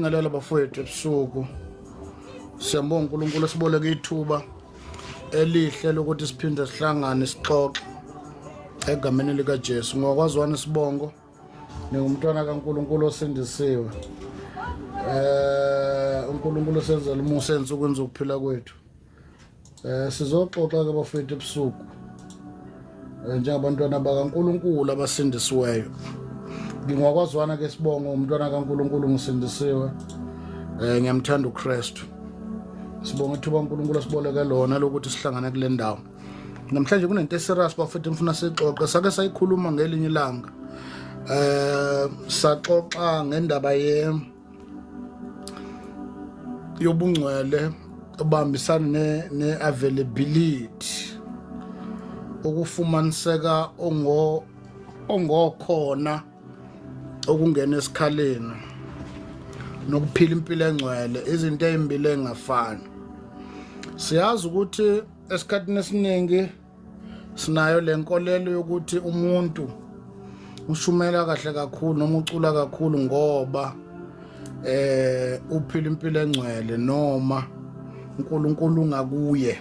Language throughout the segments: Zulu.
Ngalala bafowethu ebusuku. Siyambonga uNkulunkulu esiboleke ithuba elihle lokuthi siphinde sihlangane sixoxe egameni likaJesu. Ngokwazwana isibongo ningumntwana kaNkulunkulu osindisiwe. UNkulunkulu senzela umusa ensukwini zokuphila kwethu. Sizoxoxa ke bafethu ebusuku njengabantwana bakaNkulunkulu abasindisiweyo. Ngingokwazwana ke sibongo umntwana kaNkulunkulu ngisindisiwe. Ngiyamthanda uKristu. Sibonga ithuba uNkulunkulu asiboleke lona lokuthi sihlangane kule ndawo. Namhlanje kunento eserious bafethu ngifuna sixoxe sake sayikhuluma ngelinye ilanga. Saxoxa ngendaba ye yobungcwele obambisana ne-availability ukufumaniseka ongo ongokhona okungena esikhaleni nokuphila impilo engcwele izinto ezimbili engafani. Siyazi ukuthi esikhathini esiningi sinayo le nkolelo yokuthi umuntu ushumela kahle kakhulu noma ucula kakhulu ngoba uphila impilo engcwele noma uNkulunkulu ngakuye,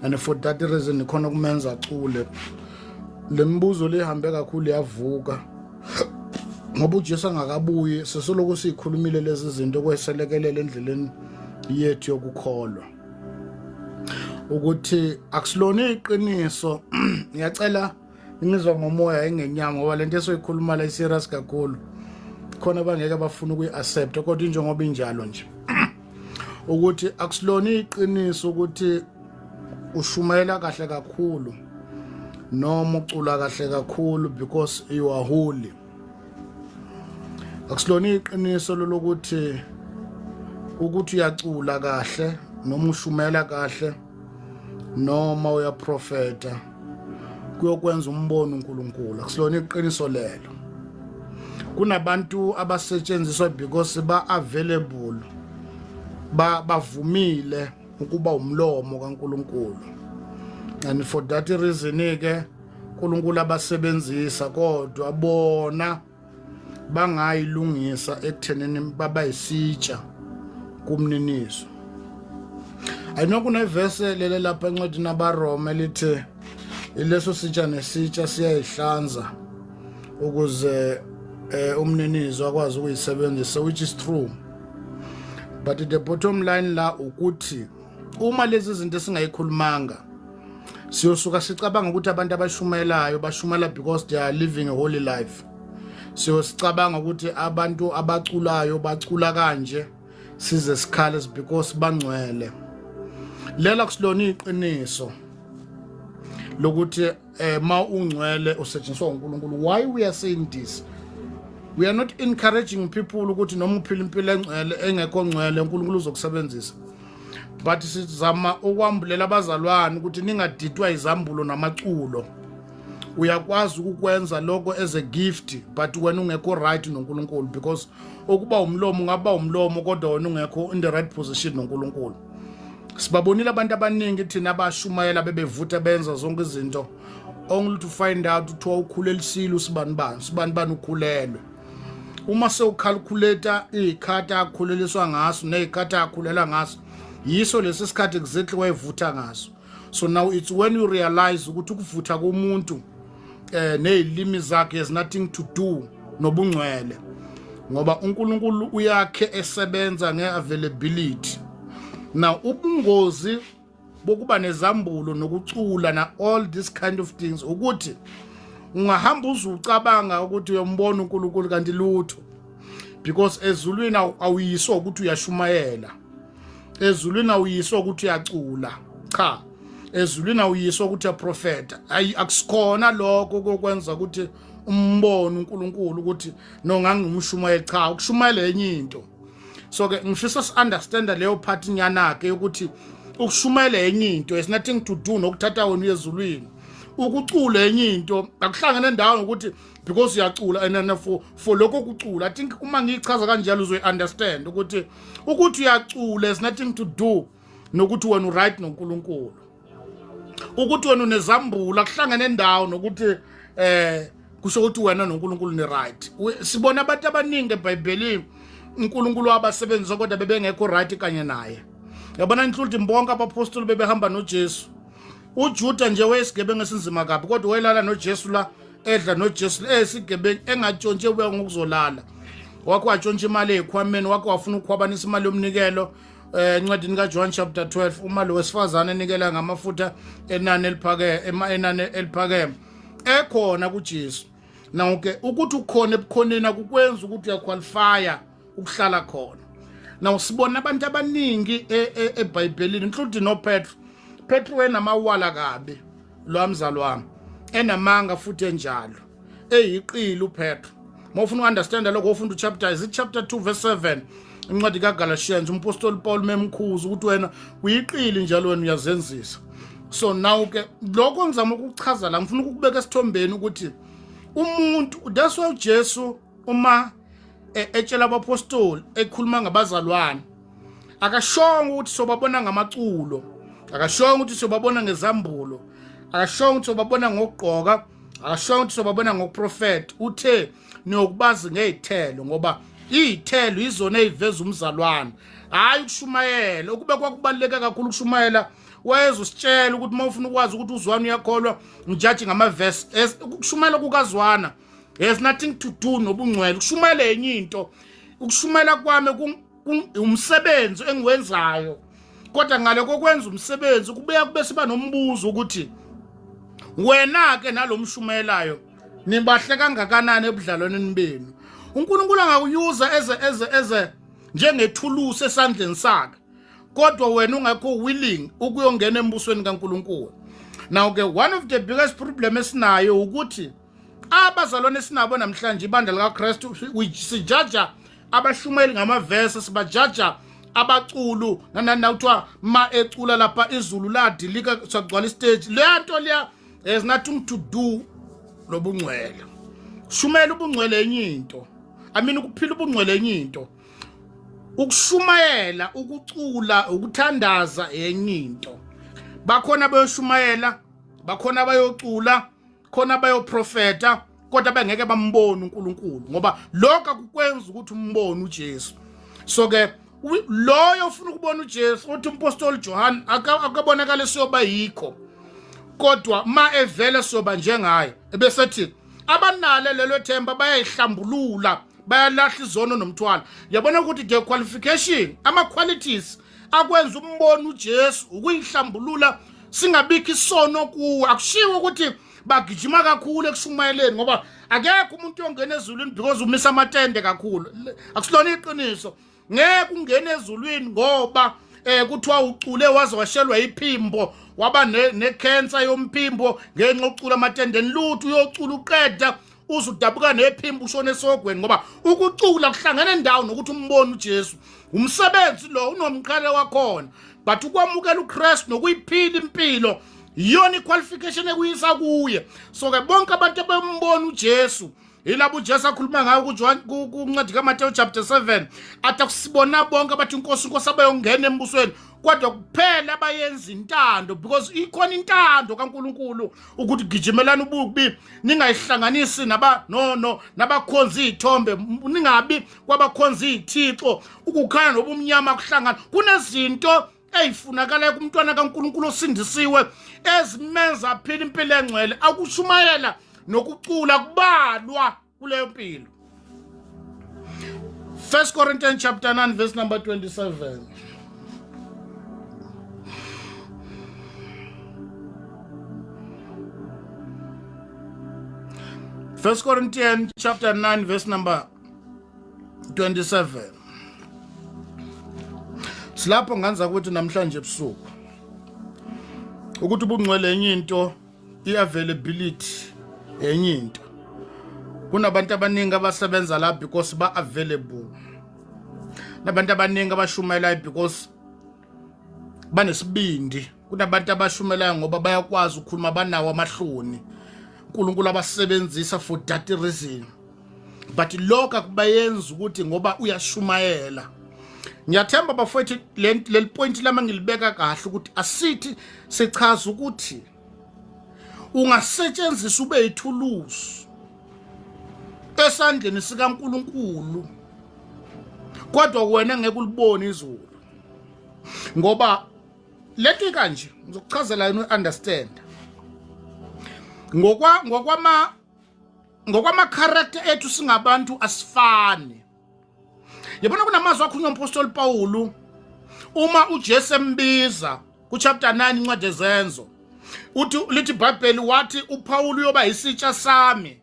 and for that reason ikhona kumenza acule. Lemibuzo lihambe kakhulu yavuka ngoba uJesu angakabuyi, sesoloku sikhulumile lezi zinto kweselekelela endleleni yethu yokukholwa ukuthi akusilona iqiniso. Ngiyacela ngizwa ngomoya engenyama ngoba lento esoyikhuluma la iserious kakhulu, khona bangeke bafuna ukuyi-accept, kodwa injengoba injalo nje ukuthi akusilona iqiniso ukuthi ushumayela kahle kakhulu noma ucula kahle kakhulu because you are holy. Akusilona iqiniso lokuthi ukuthi uyacula kahle noma ushumela kahle noma uyaprofeta kuyokwenza umbono uNkulunkulu. Akusilona iqiniso lelo. Kunabantu abasetshenziswa because ba available, ba bavumile ukuba umlomo kaNkulunkulu, and for that reason ke uNkulunkulu abasebenzisa, kodwa bona bangayilungisa ekuthenini baba yisitsha kumniniso. Ayino kunevese lele lapha encwadini abaRoma elithi ileso sitsha nesitsha siyayihlanza ukuze umninizo akwazi ukuyisebenzisa, which is true, but the bottom line la ukuthi uma lezi zinto esingayikhulumanga siyosuka sicabanga ukuthi abantu abashumayelayo bashumayela because they are living a holy life. Siyosicabanga ukuthi abantu abaculayo bacula kanje size sikhale because bangcwele. Lela kusilona iqiniso lokuthi ma ungcwele usetshenziswa uNkulunkulu. Why we are saying this? We are not encouraging people ukuthi noma uphila impilo engcwele engekho ngcwele uNkulunkulu uzokusebenzisa, but sizama ukwambulela abazalwane ukuthi ningadidwa izambulo namaculo. Uyakwazi ukukwenza lokho as a gift, but wena ungekho right noNkulunkulu, because ukuba umlomo ungaba umlomo kodwa wena ungekho in the right position noNkulunkulu. Sibabonile abantu abaningi thina abashumayela bebevutha benza zonke izinto, only to find out kuthiwa ukhulelisile usibani bani sibani bani ukhulelwe. Uma sewucalculate izikhathi akhuleliswa ngaso nezikhathi akhulela ngaso, yiso lesi sikhathi exactly wayevutha ngaso. So now it's when you realize ukuthi ukuvutha komuntu nezilimi zakhe has nothing to do nobungcwele, ngoba uNkulunkulu uyakhe esebenza ngeavailability. Now ubungozi bokuba nezambulo nokucula na all this kind of things ukuthi ungahamba uzucabanga ukuthi uyombona uNkulunkulu kanti lutho, because ezulwini awuyiswa ukuthi uyashumayela, ezulwini awuyiswa ukuthi uyacula, cha, ezulwini awuyiswa ukuthi uyaprofeta. Ayi, akusikhona lokho kokwenza ukuthi umbone uNkulunkulu ukuthi no ngangumshumayeli. Cha, ukushumayela enye into. So ke ngifisa si understand leyo part nyana ke ukuthi ukushumayela enye into, it's nothing to do nokuthatha wena uyezulwini. Ukucula enye into, akuhlangene endawo ukuthi because uyacula and then for lokho kucula. I think uma ngiyichaza kanjalo uzoyi understand ukuthi uyacula is nothing to do nokuthi wena uright noNkulunkulu, ukuthi wena unezambulo akuhlangene endawo nokuthi kusho ukuthi wena noNkulunkulu ni right. Sibona abantu abaningi eBhayibhelini uNkulunkulu wabasebenzisa kodwa bebengekho right kanye naye. Yabona, including bonke abapostoli bebehamba noJesu. UJuda nje wayesigebengu esinzima kabi, kodwa wayelala noJesu la, edla noJesu, esigebengu engatshontshe ubuya ngokuzolala. Wakhe watshontsha imali ezikhwameni, wakhe wafuna ukukhwabanisa imali yomnikelo. Encwadini kaJohn chapter 12, uma lo wesifazane enikela ngamafutha enani eliphakeme, enani eliphakeme ekhona kuJesu. Now ke, ukuthi ukhona ebukhoneni akukwenza ukuthi uyaqualifya ukuhlala khona. Now sibona abantu abaningi eBhayibhelini, including noPetro. Petro wenamawala kabi lo mzalwane, enamanga futhi enjalo, eyiqili uPetro. Mawufuna uunderstand lokho, ufunda uchapter, is it chapter 2 verse 7, incwadi kaGalatians, umpostoli Paul memkhuza ukuthi wena uyiqili njalo, wena uyazenzisa. So now ke, lokho ngizama ukuchaza la, ngifuna ukukubeka esithombeni ukuthi umuntu, that's why uJesu uma etshela abapostoli, ekhuluma ngabazalwane, akashongo ukuthi sobabona ngamaculo, akashongo ukuthi sobabona ngezambulo, akashongo ukuthi sobabona ngokugqoka, akashongo ukuthi sobabona ngokuprofeta. Uthe niyokubazi ngezithelo, ngoba iy'thelo yizona ey'veza umzalwane, hhayi ukushumayela. Ukube kwakubaluleke kakhulu ukushumayela, wayezositshela ukuthi uma ufuna ukwazi ukuthi uzwana uyakholwa, ngijaji ngamavesi. Ukushumayela kukazwana has nothing to do nobungcwele. Ukushumayela enye into. Ukushumayela kwami umsebenzi engiwenzayo, kodwa ngale kokwenza umsebenzi kubuya kube siba nombuzo ukuthi wena ke nalomshumayelayo nibahle kangakanani ebudlalwaneni benu. UNkulunkulu angakuyuza eze njengethulusi esandleni sakhe, kodwa wena ungekho willing ukuyongena embusweni kaNkulunkulu. Now ke, one of the biggest problem esinayo ukuthi abazalwane esinabo namhlanje, ibandla likaKristu, sijaja abashumeli ngamavesi, sibajaja abaculu nanani, kuthiwa ma ecula lapha izulu ladilika sagcwala istage. Leya nto leya has nothing to do lobungcwele. Shumela ubungcwele enye into, I mean, ukuphila ubungcwele enye into, ukushumayela, ukucula, ukuthandaza enye into. Bakhona bayoshumayela, bakhona bayocula, khona bayoprofeta, kodwa bengeke bambone uNkulunkulu, ngoba lokho akukwenza ukuthi umbone uJesu. So ke, loyo ofuna ukubona uJesu, uthi umpostoli Johan, akabonakala siyoba yikho, kodwa ma evele siyoba njengaye. Ebesethi abanalo lelo themba bayayihlambulula, bayalahla izono nomthwalo. Yabona ukuthi the qualification, ama qualities akwenza umbono uJesu, ukuyihlambulula, singabikho isono kuwe. Akushiwo ukuthi bagijima kakhulu ekushumayeleni, ngoba akekho umuntu ongena ezulwini because umisa amatende kakhulu. Akusilona iqiniso. Ngeke ungene ezulwini ngoba kuthiwa ucule waze washelwa iphimbo, waba ne-cancer yomphimbo ngenxa yokucula amatendeni. Lutho, uyocula uqeda uze udabuka nephimbo, ushone esogweni, ngoba ukucula kuhlangene ndawo nokuthi umbone uJesu. Umsebenzi lo unomqhele wakhona, but ukwamukela uKristu nokuyiphila impilo iyona iqualification ekuyisa kuye. So ke, bonke abantu abembona uJesu yilabo uJesu akhuluma ngayo kuJohn, kuncwadi kaMateyu chapter 7, athi akusibona bonke abathi inkosi, inkosi abayongena embusweni, kodwa kuphela abayenza intando, because ikhona intando kaNkuluNkulu ukuthi gijimelana ububi, ningayihlanganisi naba no no nabakhonza izithombe, ningabi kwabakhonza izithixo, ukukhanya nobumnyama kuhlangana. Kunezinto eyifunakala kumntwana kaNkuluNkulu osindisiwe ezimenza aphila impilo engcwele. Akushumayela nokucula kubalwa kuleyo mpilo. 1 Corinthians chapter 9 verse number 27. 1 Corinthians chapter 9 verse number 27. Silapho nganza ukuthi namhlanje ebusuku ukuthi ubungcwele enye into, i-availability enye into. Kunabantu abaningi abasebenza la because ba available, nabantu abaningi abashumayelayo because banesibindi, kunabantu abashumelayo ngoba bayakwazi ukukhuluma, banawo amahloni. uNkulunkulu abasebenzisa for that reason, but lokho akubayenza ukuthi ngoba uyashumayela. Ngiyathemba bafowethu leli point lami ngilibeka kahle, ukuthi asithi sichaza ukuthi ungasetshenziswa ube yithulusi esandleni sikaNkuluNkulu. Kodwa wena ngeke ulibone izulu. Ngoba lento kanje ngizokuchazela yena uunderstand. Ngokwa ngokwama ngokwama character ethu singabantu asifani. Yabona kunamazwi akhulunywa umpostoli Pawulu uma uJesu embiza kuchapter 9 incwadi ezenzo. Uthi lithi iBhayibheli wathi uPawulu uyoba isitsha sami.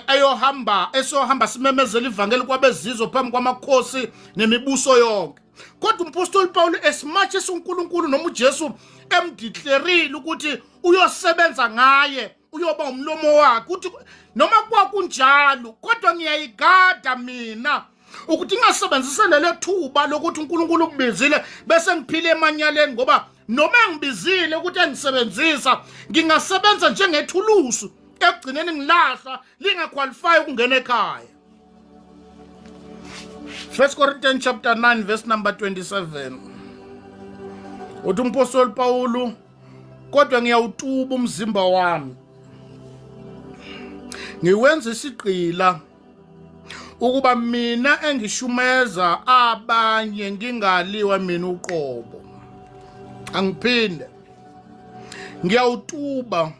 Eyohamba esohamba simemezela ivangeli kwabezizwe phambi kwamakhosi nemibuso yonke. Kodwa umpostoli Paul as much as uNkulunkulu noma uJesu emdeclareile ukuthi uyosebenza ngaye uyoba umlomo wakhe uthi noma kwakunjalo kodwa ngiyayigada mina ukuthi ngingasebenzise lelo thuba lokuthi uNkulunkulu ukubizile bese ngiphile emanyaleni ngoba noma engibizile ukuthi engisebenzisa ngingasebenza njengethulusu ekugcineni ngilahla lingaqualify ukungena ekhaya. 1 Corinthians chapter 9 verse number 27 uthi umpostoli Pawulu kodwa ngiyawutuba umzimba wami ngiwenza isigqila ukuba mina engishumeza abanye ngingaliwa mina uqobo. Angiphinde, ngiyawutuba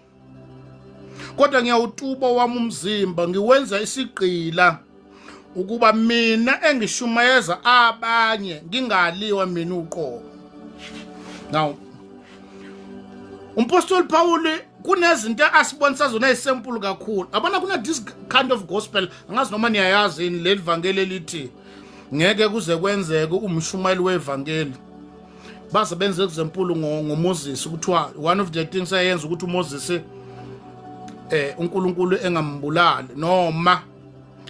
kodwa ngiyawutuba wami umzimba ngiwenza isigqila ukuba mina engishumayeza abanye ngingaliwa mina uqobo. Now umpostoli Paul kunezinto asibonisa zona ezisemple kakhulu. Abona kuna this kind of gospel, angazi noma niyayazi yini leli vangeli elithi ngeke kuze kwenzeke umshumayeli wevangeli baze benze example ngoMoses, kuthiwa one of the things ayenza ukuthi uMoses uNkulunkulu engambulali noma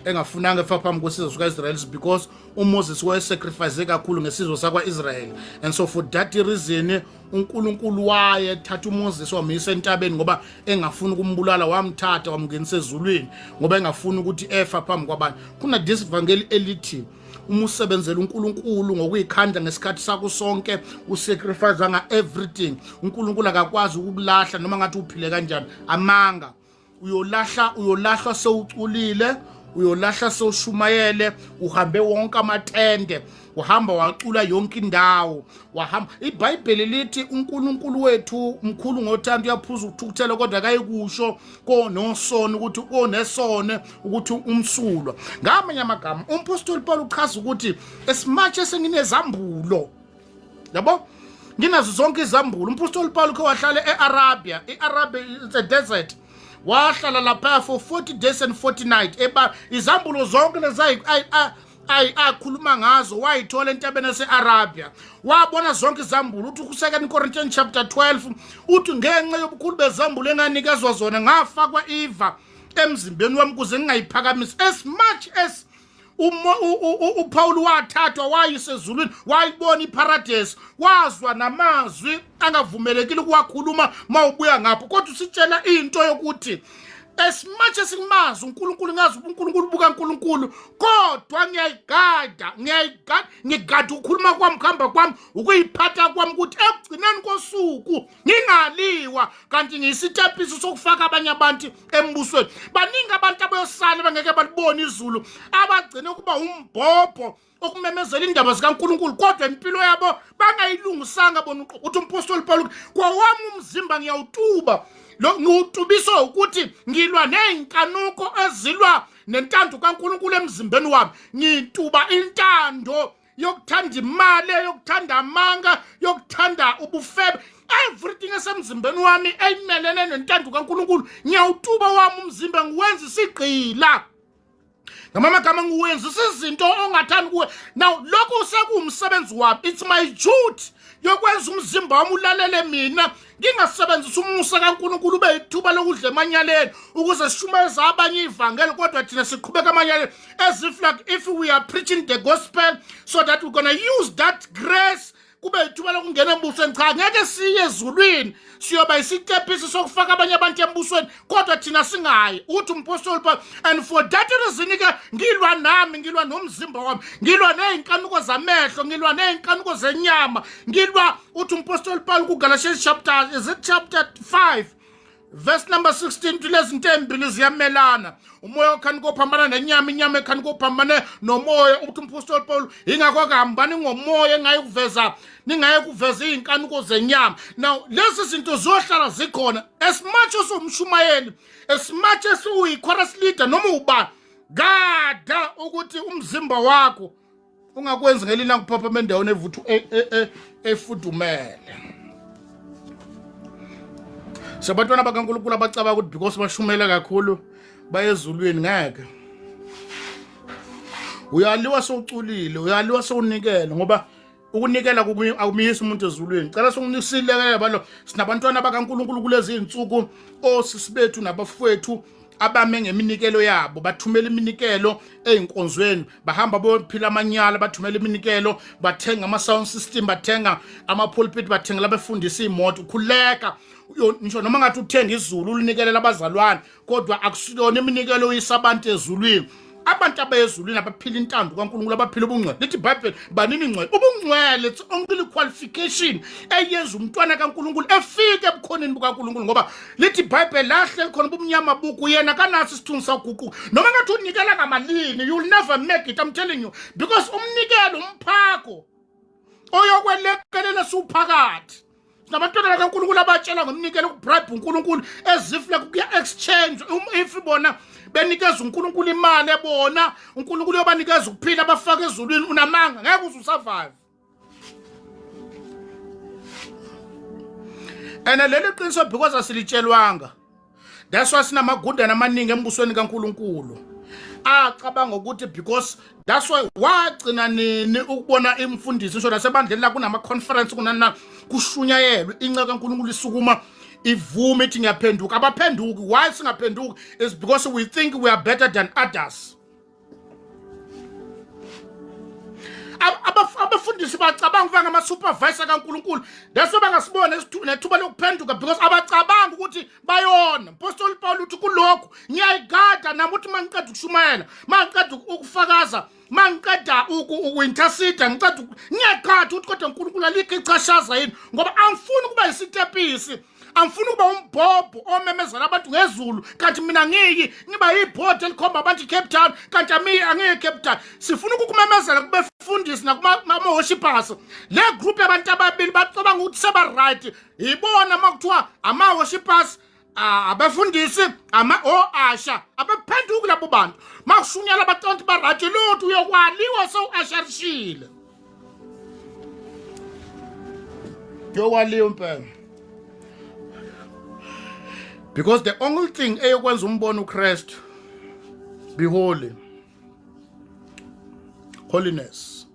engafunanga efa phambi kwesizwe sikaIsrael because uMoses wayesacrifice kakhulu ngesizwe sakwaIsrael, and so for that reason uNkulunkulu waye thatha uMoses wamyisa entabeni ngoba engafuni ukumbulala, wamthatha wamngenisa ezulwini ngoba engafuni ukuthi efa phambi kwabantu. Kuna this vangeli elithi uma usebenzela uNkulunkulu ngokuyikhanda ngesikhathi sakho sonke, usacrifice nga everything, uNkulunkulu akakwazi ukukulahla noma ngathi uphile kanjani. Amanga. Uyolahla, uyolahlwa sewuculile, uyolahla sewushumayele, uhambe wonke amatende, uhamba wacula yonke indawo, wahamba. IBhayibheli lithi uNkulunkulu wethu mkhulu ngothando, uyaphuza ukuthukuthela kodwa akayikusho konosona ukuthi onesone ukuthi umsulwa. Ngamanye amagama umpostoli Paul uchaza ukuthi as much as nginezambulo, yabo, nginazo zonke izambulo. Umpostoli Paul ke wahlala eArabia, iArabia it's a desert, wahlala lapha for 40 days and 40 nights, eba izambulo zonke lezi ayi akhuluma ngazo wayithola entabeni yase-Arabia, wabona zonke izambulo. Uthi ku-2 Corinthians chapter 12 uthi ngenxa yobukhulu bezambulo enganikezwa zona ngafakwa iva emzimbeni wami ukuze ngingayiphakamisi. As much as uPaul wathathwa wayiswa ezulwini, wayibona iparadise, wazwa namazwi angavumelekile ukuwakhuluma mawubuya ngapho, kodwa usitshela into yokuthi as much as ngimazi uNkulunkulu, ngazi uNkulunkulu buka uNkulunkulu, kodwa ngiyayigada, ngiyayigada, ngigada ukukhuluma kwami, kuhamba kwami, ukuyiphatha kwami, ukuthi ekugcineni kosuku ngingaliwa kanti ngiyisitepiso sokufaka abanye abantu embusweni. Baningi abantu abayosala bangeke balibone izulu, abagcine ukuba umbhobho okumemezela indaba zikaNkulunkulu kodwa impilo yabo bangayilungisanga bona. Uthi umpostoli Paul kwawami umzimba ngiyawutuba, lo ngiwutubiswa ukuthi ngilwa nezinkanuko ezilwa nentando kaNkulunkulu emzimbeni wami, ngituba intando yokuthanda imali, yokuthanda amanga, yokuthanda ubufebe, everything esemzimbeni wami eyimelene nentando kaNkulunkulu. Ngiyawutuba wami umzimba, ngiwenza isigqila. Ngamagama ngiwenzisa izinto ongathandi kuwe. Now lokhu sekuwumsebenzi wami, it's my duty yokwenza umzimba wami ulalele mina, ngingasebenzisa umusa kaNkulunkulu ube ithuba lokudla emanyaleni ukuze sishumayeze abanye ivangeli kodwa thina siqhubeka emanyaleni, as if like if we are preaching the gospel so that we're gonna use that grace kube ithuba lokungena embusweni. Cha, ngeke siye ezulwini, siyoba isitepisi sokufaka abanye abantu embusweni kodwa thina singayi. Uthi umpostoli Paul, and for that reason ke ngilwa nami, ngilwa nomzimba wami, ngilwa nezinkanuko zamehlo, ngilwa nezinkanuko zenyama, ngilwa. Uthi umpostoli Paul kuGalatians chapter, is it chapter 5? Verse number 16 uthi lezi zinto ezimbili ziyamelana. Umoya okhani kophambana nenyama, inyama ekhani kophambane nomoya. Uthi umpostoli Paul ingakho kuhambani ngomoya engaye kuveza ningaye kuveza izinkanuko zenyama. Now lezi zinto ziyohlala zikhona as much as umshumayeli, as much as uyi-chorus leader noma ubani, gada ukuthi umzimba wakho ungakwenzi ngelinye kuphaphama endaweni evuthu e, e, e, efudumele. Sabantwana bakaNkulunkulu abacabanga ukuthi because bashumela kakhulu bayezulwini, ngeke. Uyaliwa sowuculile, uyaliwa sowunikele, ngoba ukunikela akumiyisi umuntu ezulwini. Cela sokunisilekelela balo. Sinabantwana bakaNkulunkulu kulezi zinsuku, osisi bethu nabafowethu abame ngeminikelo yabo, bathumela iminikelo ey'nkonzweni, bahamba bophila amanyala, bathumela iminikelo, bathenga ama-sound system, bathenga ama-pulpit, bathengela abefundisi iy'moto. Khuleka ngisho noma ngathi uthenga izulu ulinikelela abazalwane, kodwa akusiyona iminikelo oyisa abantu ezulwini. Abantu abayezulwini abaphila intando kaNkulunkulu, abaphila ubungcwele. Lithi iBhayibheli banini ingcwele. Ubungcwele, it's only qualification eyenza umntwana kaNkulunkulu efike ebukhoneni bukaNkulunkulu, ngoba lithi iBhayibheli lahle khona ubumnyama buku yena kanaso isithunzi saguquka. Noma ngathi unikela ngamalini, you'll never make it, I'm telling you, because umnikelo umphako oyokwelekelela suphakathi. Sinabantwana bakaNkulunkulu abatshela ngomnikelo ukubribe uNkulunkulu ezifla kuya exchange. If bona benikeza uNkulunkulu imali ebona uNkulunkulu uyobanikeza ukuphila abafaka ezulwini, unamanga, ngeke uze usurvive. And leli qiniso because asilitshelwanga, that's why sinamagundane amaningi embusweni kaNkulunkulu acabanga ukuthi because that's why wagcina nini ukubona imfundiso ngisho nasebandleni la kunama-conference kunana kushunyayelwe inceku kaNkulunkulu isukuma ivume ithi ngiyaphenduka. Abaphenduki. Why singaphenduki is because we think we are better than others. Abafundisi bacabanga ukuba ngama-supervisor kaNkulunkulu, that's why bangasibone nethuba lokuphenduka, because abacabanga ukuthi bayona. Mpostoli Paul uthi kulokhu ngiyayigada nami, ukuthi uma ngiqeda ukushumayela, uma ngiqeda ukufakaza, uma ngiqeda uku-intercede, ngiqeda, ngiyagada ukuthi kodwa uNkulunkulu alikho ichashaza yini, ngoba angifuni ukuba yisitepisi, angifuni ukuba umbhobho omemezela abantu ngezulu, kanti mina ngiyi ngiba yibhodi elikhomba abantu iCape Town, kanti amiyi angiye eCape Town. Sifuna ukukumemezela kubefundisi nakuma-worshippers. Le group yabantu ababili bacabanga ukuthi seba-right, yibona uma kuthiwa ama-worshippers, abafundisi, ama o-asha, abaphenduki labo bantu. Makushunyela abaconti ba-right, lutho, uyokwaliwa sewuasharishile, yokwaliwa impela, because the only thing eyokwenza umbone uKristu, be holy, holiness.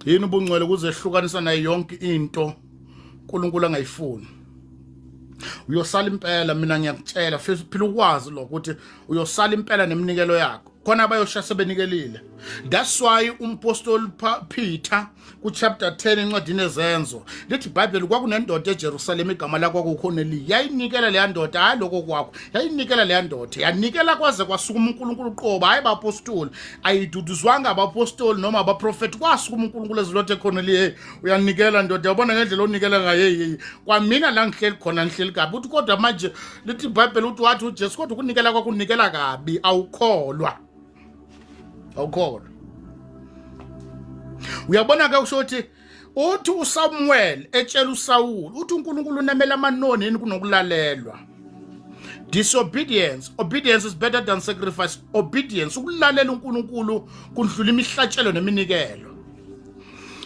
Yini ubungcwele? Kuzehlukanisa nayo yonke into uNkulunkulu angayifuni. Uyosala impela, mina ngiyakutshela, phila ukwazi lokho ukuthi uyosala impela neminikelo yakho, khona abayosha sebenikelile. That's why umpostoli Peter kuchapter 10 encwadini ezenzo lithi iBhayibheli kwakunendoda eJerusalem igama lakho kwakukhoneli, yayinikela leya ndoda, hayi lokho kwakho, yayinikela leya ndoda, yanikela kwaze kwasukuma uNkulunkulu uqobo, hayi bapostoli, ayiduduzwanga abapostoli noma abaprofeti, kwasukuma uNkulunkulu ezilothe khoneli, hey, uyanikela ndoda, yabona ngendlela onikela ngayo, hey, kwamina la ngihleli khona ngihleli kabi. Uthi kodwa manje lithi iBhayibheli uthi wathi uJesu kodwa ukunikela kwakunikela kabi, awukholwa, awukholwa. Uyabona ke, usho ukuthi uthi uSamuel etshela uSawuli uthi uNkulunkulu unamela amanoni yini kunokulalelwa. Disobedience, obedience is better than sacrifice. Obedience, ukulalela uNkulunkulu kundlula imihlatshelo neminikelo.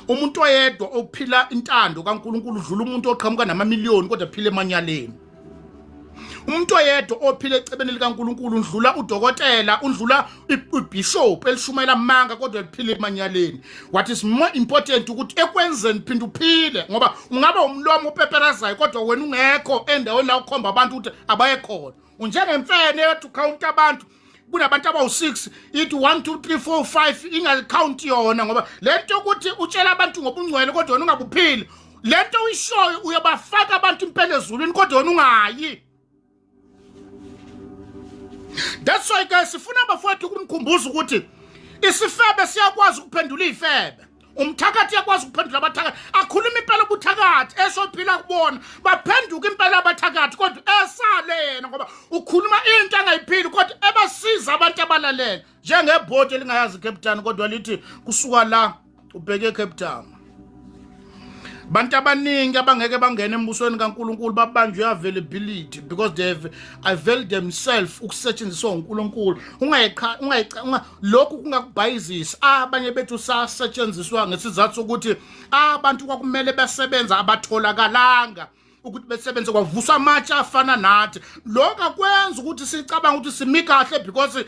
Umuntu oyedwa ophila intando kaNkulunkulu udlula umuntu oqhamuka namamiliyoni kodwa phila emanyaleni. Umuntu oyedwa ophila ecebeni likaNkulunkulu undlula udokotela, undlula ibishop elishumayela amanga kodwa liphila emanyaleni. What is more important ukuthi ekwenzeni phinda uphile, ngoba ungaba umlomo opeperazayo kodwa wena ungekho endaweni la ukhomba abantu ukuthi abaye khona. Unjengemfene eyothi ukhawunta abantu, kunabantu abawu-6, ithi 1 2 3 4 5, ingakhawunti yona, ngoba le nto yokuthi utshela abantu ngobungcwele kodwa wena ungabuphili, le nto uyishoyo uyobafaka abantu impela ezulwini kodwa wena ungayi. That's why guys sifuna abafowethu ukunikhumbuza ukuthi isifebe siyakwazi ukuphendula ifebe. Umthakathi uyakwazi ukuphendula abathakathi, akhuluma impela ubuthakathi esophila kubona, baphenduka impela abathakathi, kodwa esale yena ngoba ukhuluma into angayiphili, kodwa ebasiza abantu abalalele njengebhodi elingayazi iCape Town, kodwa lithi kusuka la ubheke eCape Town. Bantu abaningi abangeke bangene embusweni kaNkuluNkulu babanjwe availability because they have availed themselves ukusetshenziswa uNkulunkulu. Ungayicha ungayica lokhu kungakubhayizisa. Abanye bethu sasetshenziswa ngesizathu sokuthi abantu kwakumele besebenza abatholakalanga ukuthi besebenze, kwavuswa amatshe afana nathi. Lokho akwenza ukuthi sicabange ukuthi simi kahle because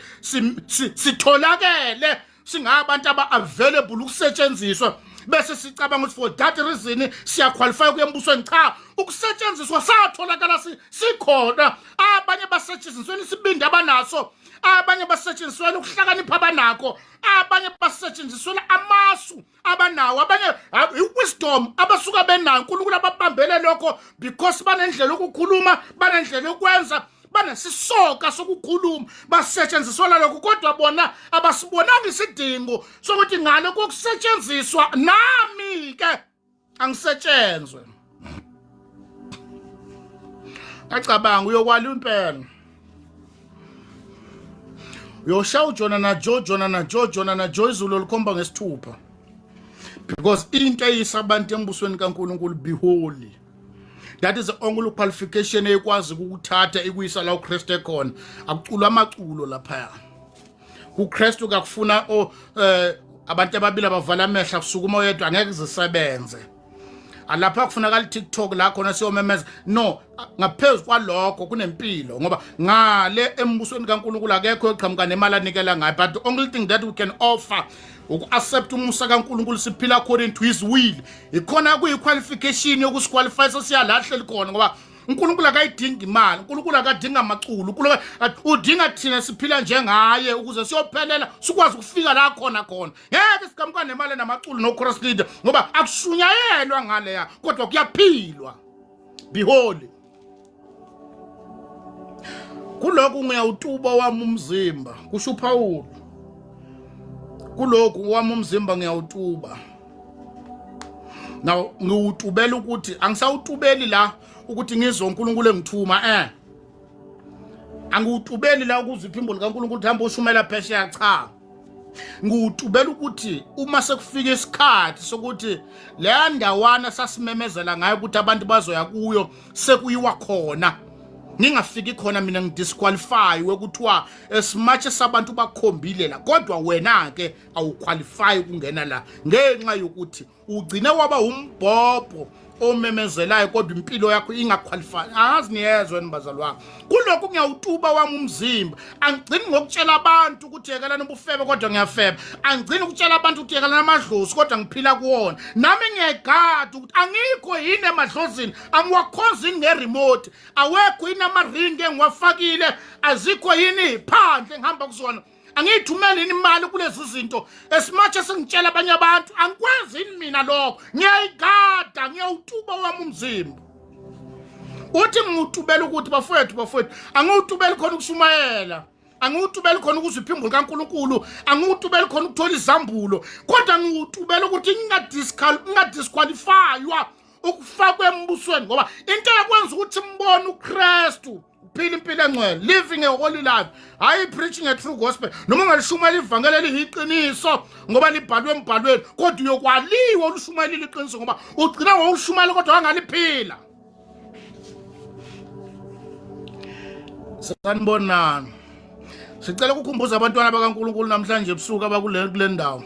sitholakele singabantu aba-available ukusetshenziswa, bese sicabanga ukuthi for that reason siyaqualify ukuya embusweni. Cha, ukusetshenziswa satholakala sikhona. Abanye basetshenzisweni isibindi abanaso, abanye basetshenziswela ukuhlakanipha abanakho, abanye basetshenziswela amasu abanawo, abanye i-wisdom abasuka benayo. uNkulunkulu ababambele lokho because banendlela yokukhuluma, banendlela yokwenza, banesisoka sokukhuluma, basetshenziswa lokho, kodwa bona abasibonanga isidingo sokuthi ngale kokusetshenziswa nami ke angisetshenzwe. Ngacabanga uyokwala impela, uyoshaya uJona na Joe, Jona na Joe, Jona na Joe, izulu likhomba ngesithupha, because into eyisa abantu embusweni kaNkuluNkulu, be holy. That is the only qualification ekwazi ukuthatha ikuyisa la uKristu ekhona. Akuculwa amaculo laphaya kuKristu, kakufuna o abantu ababili abavala amehla kusukuma oyedwa, angeke zisebenze. Alapha kufunakala TikTok la khona siyomemeza. No, ngaphezulu kwalokho kunempilo, ngoba ngale embusweni kaNkuluNkulu akekho oqhamuka nemali anikela ngayo, but the only thing that we can offer uku-accept umusa kaNkuluNkulu, siphila according to his will. Ikhona kuyi-qualification yokusiqualify sesiyalahle likhona, ngoba uNkulunkulu akayidingi imali, uNkulunkulu akadinga amaculo, uNkulunkulu udinga thina siphila njengaye ukuze siyophelela, sikwazi ukufika la khona khona. Ngeke siqhamuka nemali namaculo no-chorus leader, ngoba akushunyayelwa ngaleya, kodwa kuyaphilwa. Be holy. Kulokhu ngiyawutuba wami umzimba, kusho uPawulu. Kulokhu wami umzimba ngiyawutuba. Now ngiwutubela ukuthi angisawutubeli la ukuthi ngizwe uNkulunkulu engithuma, angiwutubeli la ukuze iphimbo likaNkulunkulu ukuthi hamba ushumela phesheya. Cha, ngiwutubela ukuthi uma sekufika isikhathi sokuthi leya ndawana sasimemezela ngayo ukuthi abantu bazoya kuyo sekuyiwa khona, ngingafiki khona mina ngidisqualify wekuthiwa as much as abantu bakhombile la, kodwa wena ke awuqualify ukungena la ngenxa yokuthi ugcine waba umbhobho omemezelayo, kodwa impilo yakho ingaqualify. Angazi niyezwe nibazalwane. Kulokhu ngiyawutuba wami umzimba. Angigcini ngokutshela abantu ukuthi yekelani ubufebe, kodwa ngiyafeba. Angigcini ukutshela abantu ukuthi yekelani amadlozi, kodwa ngiphila kuwona. Nami ngiyayigada ukuthi angikho yini emadlozini, angiwakhonzi yini ngeremote, awekho yini amaringi engiwafakile, azikho yini phandle engihamba kuzona, angiyithumeli yini imali kulezi zinto. As much as ngitshela abanye abantu, angikwenzi yini mina lokho? Ngiyayigada, ngiyawutuba wami umzimba. Uthi ngiwutubela ukuthi bafowethu, bafowethu, angiwutubeli khona ukushumayela, angiwutubeli khona ukuzwa iphimbo likaNkulunkulu, angiwutubeli khona ukuthola izambulo, kodwa ngiwutubela ukuthi ngingadisqualifywa ukufakwa embusweni, ngoba into yakwenza ukuthi mbone uKristu uphila impilo engcwele, living a holy life, hayi preaching a true gospel. Noma ungalishumayela ivangeli eliyiqiniso ngoba libhalwe embhalweni, kodwa uyokwaliwa ulushumayelile iqiniso, ngoba ugcina ngokushumayela kodwa wangaliphila. Sanibonani. Sicela ukukhumbuza abantwana bakaNkulunkulu namhlanje ebusuku abakule kule ndawo.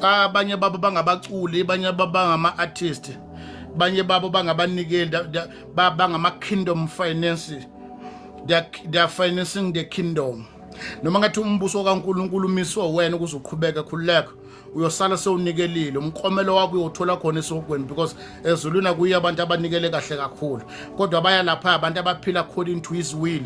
Abanye babo bangabaculi, abanye babo bangama-artist, abanye babo bangabanikeli, bangama-kingdom finance. They are financing the kingdom. Noma ngathi umbuso kaNkulunkulu umiswe wena ukuze uqhubeke, khululeka, uyosala sewunikelile umklomelo wakho, uyothola khona esihogweni, because ezulwini akuyi abantu abanikele kahle kakhulu, kodwa baya lapha abantu abaphila according to his will,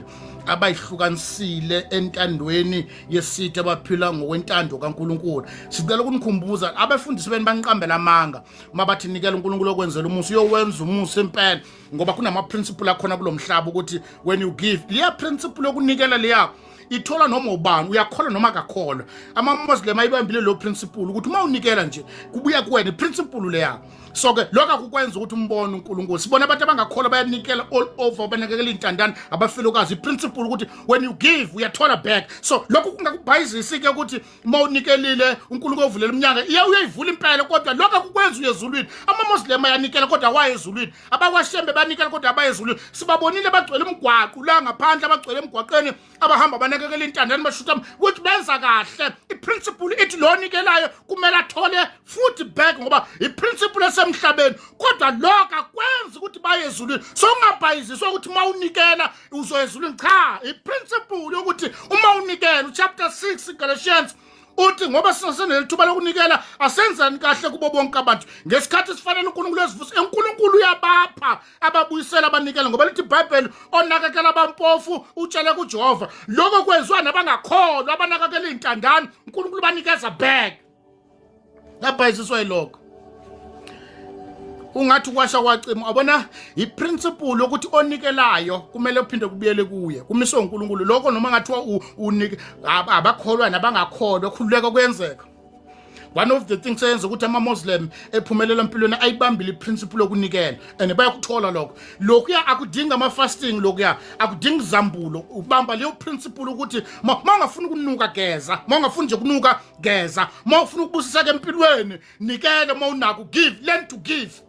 abayihlukanisile entandweni yesitha, abaphila ngokwentando kaNkulunkulu. Sicela ukunikhumbuza, abefundisi beni baniqambela amanga uma bathi nikela uNkulunkulu okwenzela umusa. Uyowenza umusa impela, ngoba kunama principle akhona kulomhlaba ukuthi when you give, liya principle yokunikela liya Ithola noma ubani, uyakholwa noma akakholwa. Ama-Muslim ayibambile lo principle ukuthi uma unikela nje kubuya kuwena, i-principle leya. So ke lokho akukwenza ukuthi umbone uNkulunkulu. Sibona abantu abangakholwa bayanikela all over, banakekela intandane, abafelokazi. I-principle ukuthi when you give uyathola back. So lokho kungakubhayizisi ke ukuthi uma unikelile uNkulunkulu ovulela umnyango, iye uyayivula impela, kodwa lokho akukwenza uye ezulwini. AmaMuslim ayanikela kodwa awaye ezulwini, abakwaShembe banikela kodwa abaye ezulwini. Sibabonile bagcwele umgwaqo la ngaphandle, abagcwele emgwaqeni, abahamba banakekela intandane, bashutha ukuthi benza kahle. I-principle ithi lo onikelayo kumele athole futhi back, ngoba i-principle esemhlabeni, kodwa lokho akwenzi ukuthi baye ezulwini. So ungabhayiziswa ukuthi uma unikela uzoya ezulwini. Cha, i-principle yokuthi uma unikela, uchapter 6 Galatians uthi ngoba sisenelithuba lokunikela, asenzani kahle kubo bonke abantu ngesikhathi sifanele. UNkulunkulu esivusa, uNkulunkulu uyabapha ababuyisela abanikela, ngoba lithi iBhayibheli onakekela abampofu utshele kuJehova. Lokho kwenziwa nabangakholwa abanakekela izintandane, uNkulunkulu banikeza back. Ngabhayisiswa yilokho, ungathi kwasha kwacima. Abona iprinciple yokuthi onikelayo kumele uphinde kubuyele kuye, kumiswe uNkulunkulu lokho, noma ngathiwa unike abakholwa nabangakholwa, khululeka, kuyenzeka. One of the things eyenza ukuthi ama-Muslim ephumelela empilweni, ayibambile iprinciple yokunikela and bayakuthola lokho. Lokhuya akudingi ama-fasting, lokhuya akudingi zambulo, ubamba leyo principle ukuthi ma ungafuni ukunuka geza, ma ungafuni nje kunuka geza, ma ufuna ukubusiseka empilweni nikele, ma unako give, learn to give.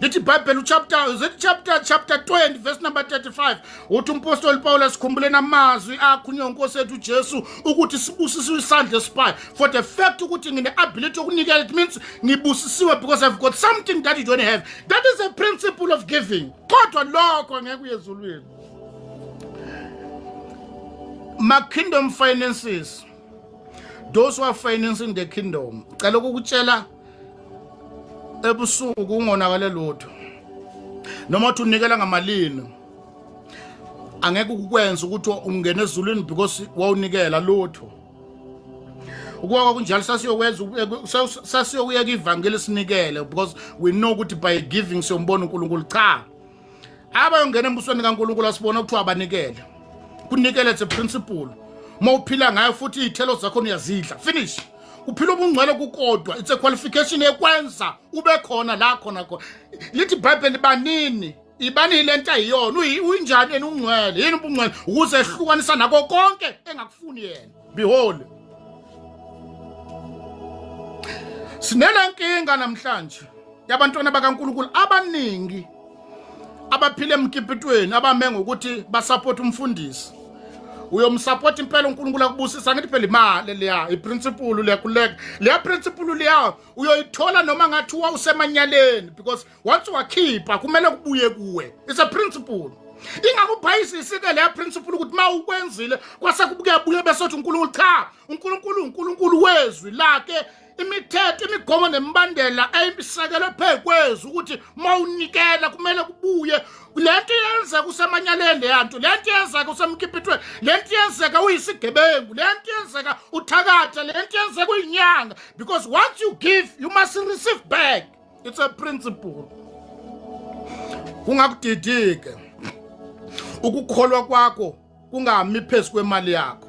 Lithi iBhayibheli uchapter, is it chapter 20 verse number 35, uthi umpostoli Paul, sikhumbuleni amazwi akhulunywa inkosi yethu uJesu ukuthi sibusisiwe isandla esiphayo. For the fact ukuthi ngine ability yokunikela, it means ngibusisiwe because I've got something that you don't have. That is a principle of giving, kodwa lokho ngeke uye ezulwini. Ma kingdom finances, those who are financing the kingdom, cela ukukutshela ebusuku ungonakale lutho, noma uthi unikela ngamalini, angeke ukukwenza ukuthi ungene ezulwini because wawunikela lutho. Ukuba kunjalo sasiyokwenza, sasiyokuyeka ivangeli sinikele, because we know ukuthi by giving siyombona uNkulunkulu. Cha, abayongena embusweni kaNkulunkulu asibona kuthiwa abanikele. Kunikele, it's a principle, uma uphila ngayo futhi iy'thelo zakho uyazidla, finish. Uphila ubungcwele kukodwa, it's a qualification ekwenza ube khona la khona khona. Lithi iBhayibheli banini, ibani le nto ayiyona, uyinjani yena? Ungcwele. Yini ubungcwele? Ukuze ehlukanisa nako konke engakufuni yena. Behold, sinelenkinga namhlanje yabantwana bakaNkulunkulu abaningi abaphila emkipitweni, abame ngokuthi basupport umfundisi. Uyomsupport impela, uNkulunkulu akubusisa. Ngithi phela imali leya, iprinciple leya, kuleka leya principle leya uyoyithola noma ngathiwa usemanyaleni, because once wakhipha kumele kubuye kuwe. It's a principle. Ingakubhayisisi ke leya principle ukuthi uma ukwenzile kwase kubuye bese uthi uNkulunkulu. Cha, uNkulunkulu uNkulunkulu wezwi lakhe, imithetho, imigomo nemibandela eyisekelwe phezu kwezwi, ukuthi uma unikela kumele kubuye. Le nto iyenzeka usemanyaleni, leya nto, le nto iyenzeka usemkipitweni, le nto iyenzeka uyisigebengu, le nto iyenzeka uthakatha, le nto iyenzeka uyinyanga, because once you give you must receive back. It's a principle. Kungakudidike ukukholwa kwakho kungami phezu kwemali yakho.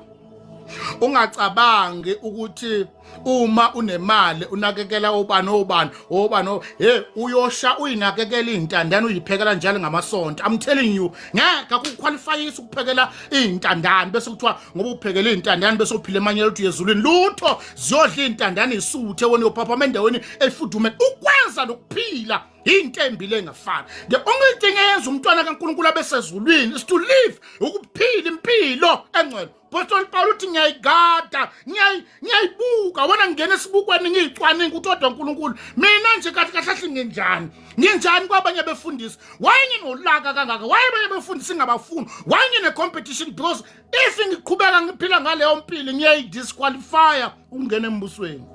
Ungacabangi ukuthi uma unemali unakekela obani obani obani, hey, uyosha uyinakekela izintandane, uyiphekela njalo ngamasonto. I'm telling you, ngeke akuqualifyisa ukuphekela izintandane bese kuthiwa ngoba uphekela izintandane bese uphila emanyela uthi uyezulwini. Lutho, ziyodla izintandane isuthe, wena uyophaphama endaweni efudumele. Ukwenza nokuphila into embili engafani. The only thing eyenza umntwana kaNkulunkulu abesezulwini is to live, ukuphila impilo engcwele. Apostoli Paul uthi ngiyayigada, ngiyayibuka wena, ngingena esibukweni ngiyicwaninga ukuthi kodwa uNkulunkulu mina nje kahle kahle kahle nginjani, nginjani kwabanye befundisi? Why nginolaka kangaka? Why abanye befundisi ngabafuni? Why ngine competition? Because if ngiqhubeka ngiphila ngaleyo mpilo, ngiyayidisqualifya ukungena embusweni.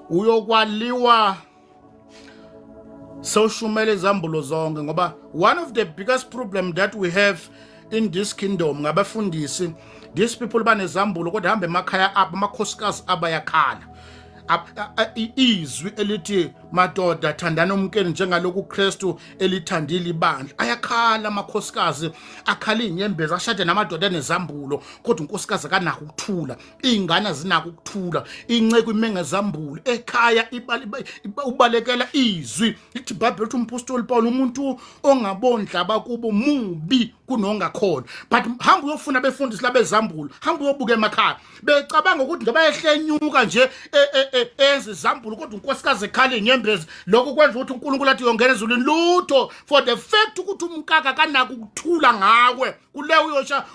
Uyokwaliwa sewushumela izambulo zonke, ngoba one of the biggest problem that we have in this kingdom ngabafundisi, these people banezambulo kodwa hamba emakhaya abo, amakhosikazi abayakhala. Izwi elithi Madoda, thandana umkeni njengalokhu uKristu elithandile ibandla. Ayakhala amakhosikazi, akhala izinyembezi, ashade namadoda enezambulo, kodwa unkosikazi akanako ukuthula, iy'ngane azinako ukuthula, inceku ime ngezambulo ekhaya, ubalekela izwi. Lithi iBhayibheli, uthi umpostoli Paul, umuntu ongabondla abakubo mubi kunongakholwa. But hamba uyofuna abefundisi labezambulo, hamba uyobuka emakhaya, becabanga ukuthi ngoba ehlenyuka nje enza izambulo, kodwa unkosikazi ekhala inyembezi, lokho kwenza ukuthi uNkulunkulu athi uyongena ezulwini. Lutho, for the fact ukuthi umkaka kanako ukuthula ngawe, kule uyosha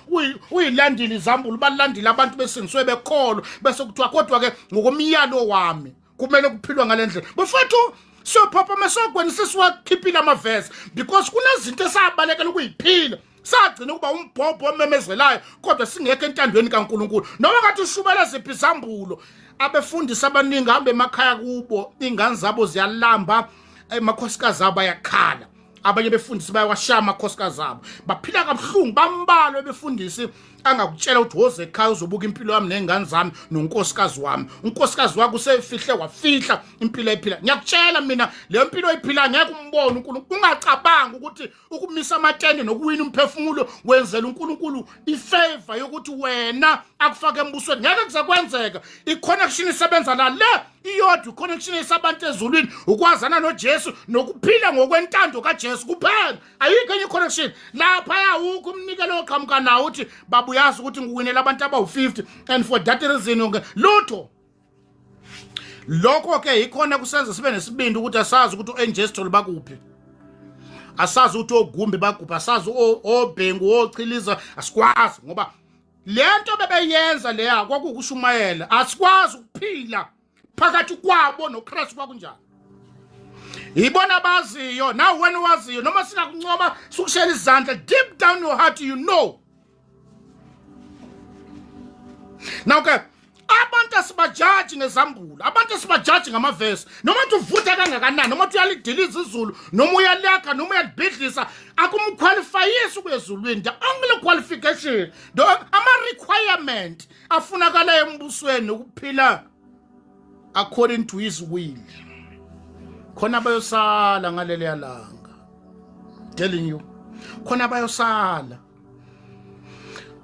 uyilandile izambulo, balandile abantu besindiswe bekholwa, bese kuthiwa kodwa ke ngokomyalo wami kumele kuphilwa ngale ndlela. Bafethu, siyophapha mesogweni sesiwakhiphile amavesi, because kunezinto esabalekela ukuyiphila, sagcina ukuba umbhobho omemezelayo, kodwa singekho entandweni kaNkuluNkulu. Noma ngathi ushubela ziphi izambulo, abefundisi abaningi hambe emakhaya kubo, ingane zabo ziyalamba, amakhosikazi abo ayakhala, abanye befundisi bayawashaya amakhosikazi abo, baphila kabuhlungu. Bambalwa befundisi angakutshela ukuthi woze ekhaya uzobuka impilo yami ney'ngane zami nonkosikazi wami. Unkosikazi wakho usefihle wafihla impilo ayiphila. Ngiyakutshela mina, leyo mpilo oyiphila ngeke umbone uNkulunkulu. Ungacabangi ukuthi ukumisa amatende nokuwina umphefumulo wenzela uNkulunkulu ifavor yokuthi wena akufake embusweni, ngeke kuze kwenzeka. I-connection isebenza la le iyodwa i-connection esabantu ezulwini, ukwazana noJesu nokuphila ngokwentando kaJesu kuphela. Ayikho enye i-connection lapha. Yawukho umnikelo oqhamuka nawo uthi babuyazi ukuthi ngiwinela abantu abawu-50 and for that reason, lutho. Lokho ke yikhona kusenza sibe nesibindi ukuthi asazi ukuthi u-Angestol bakuphi, asazi ukuthi ogumbi bakuphi, asazi obhengu, ochiliza, asikwazi, ngoba le nto bebeyenza leya kwakuwukushumayela. Asikwazi ukuphila phakathi kwabo noKristu kwakunjani. Yibona abaziyo, nawe wena owaziyo. Noma singakuncoma, sikushela izandla, deep down your heart you know. Now ke abantu asibajaji ngezambulo, abantu asibajaji ngamavesi. Noma uthi uvutha kangakanani, noma uthi uyalidiliza izulu, noma uyalakha, noma uyalibhidlisa, akumkhwalifayisi ukuya ezulwini. The only qualification, the ama-requirement afunakala embusweni, ukuphila according to his will. Khona bayosala ngaleliya langa, telling you, khona bayosala,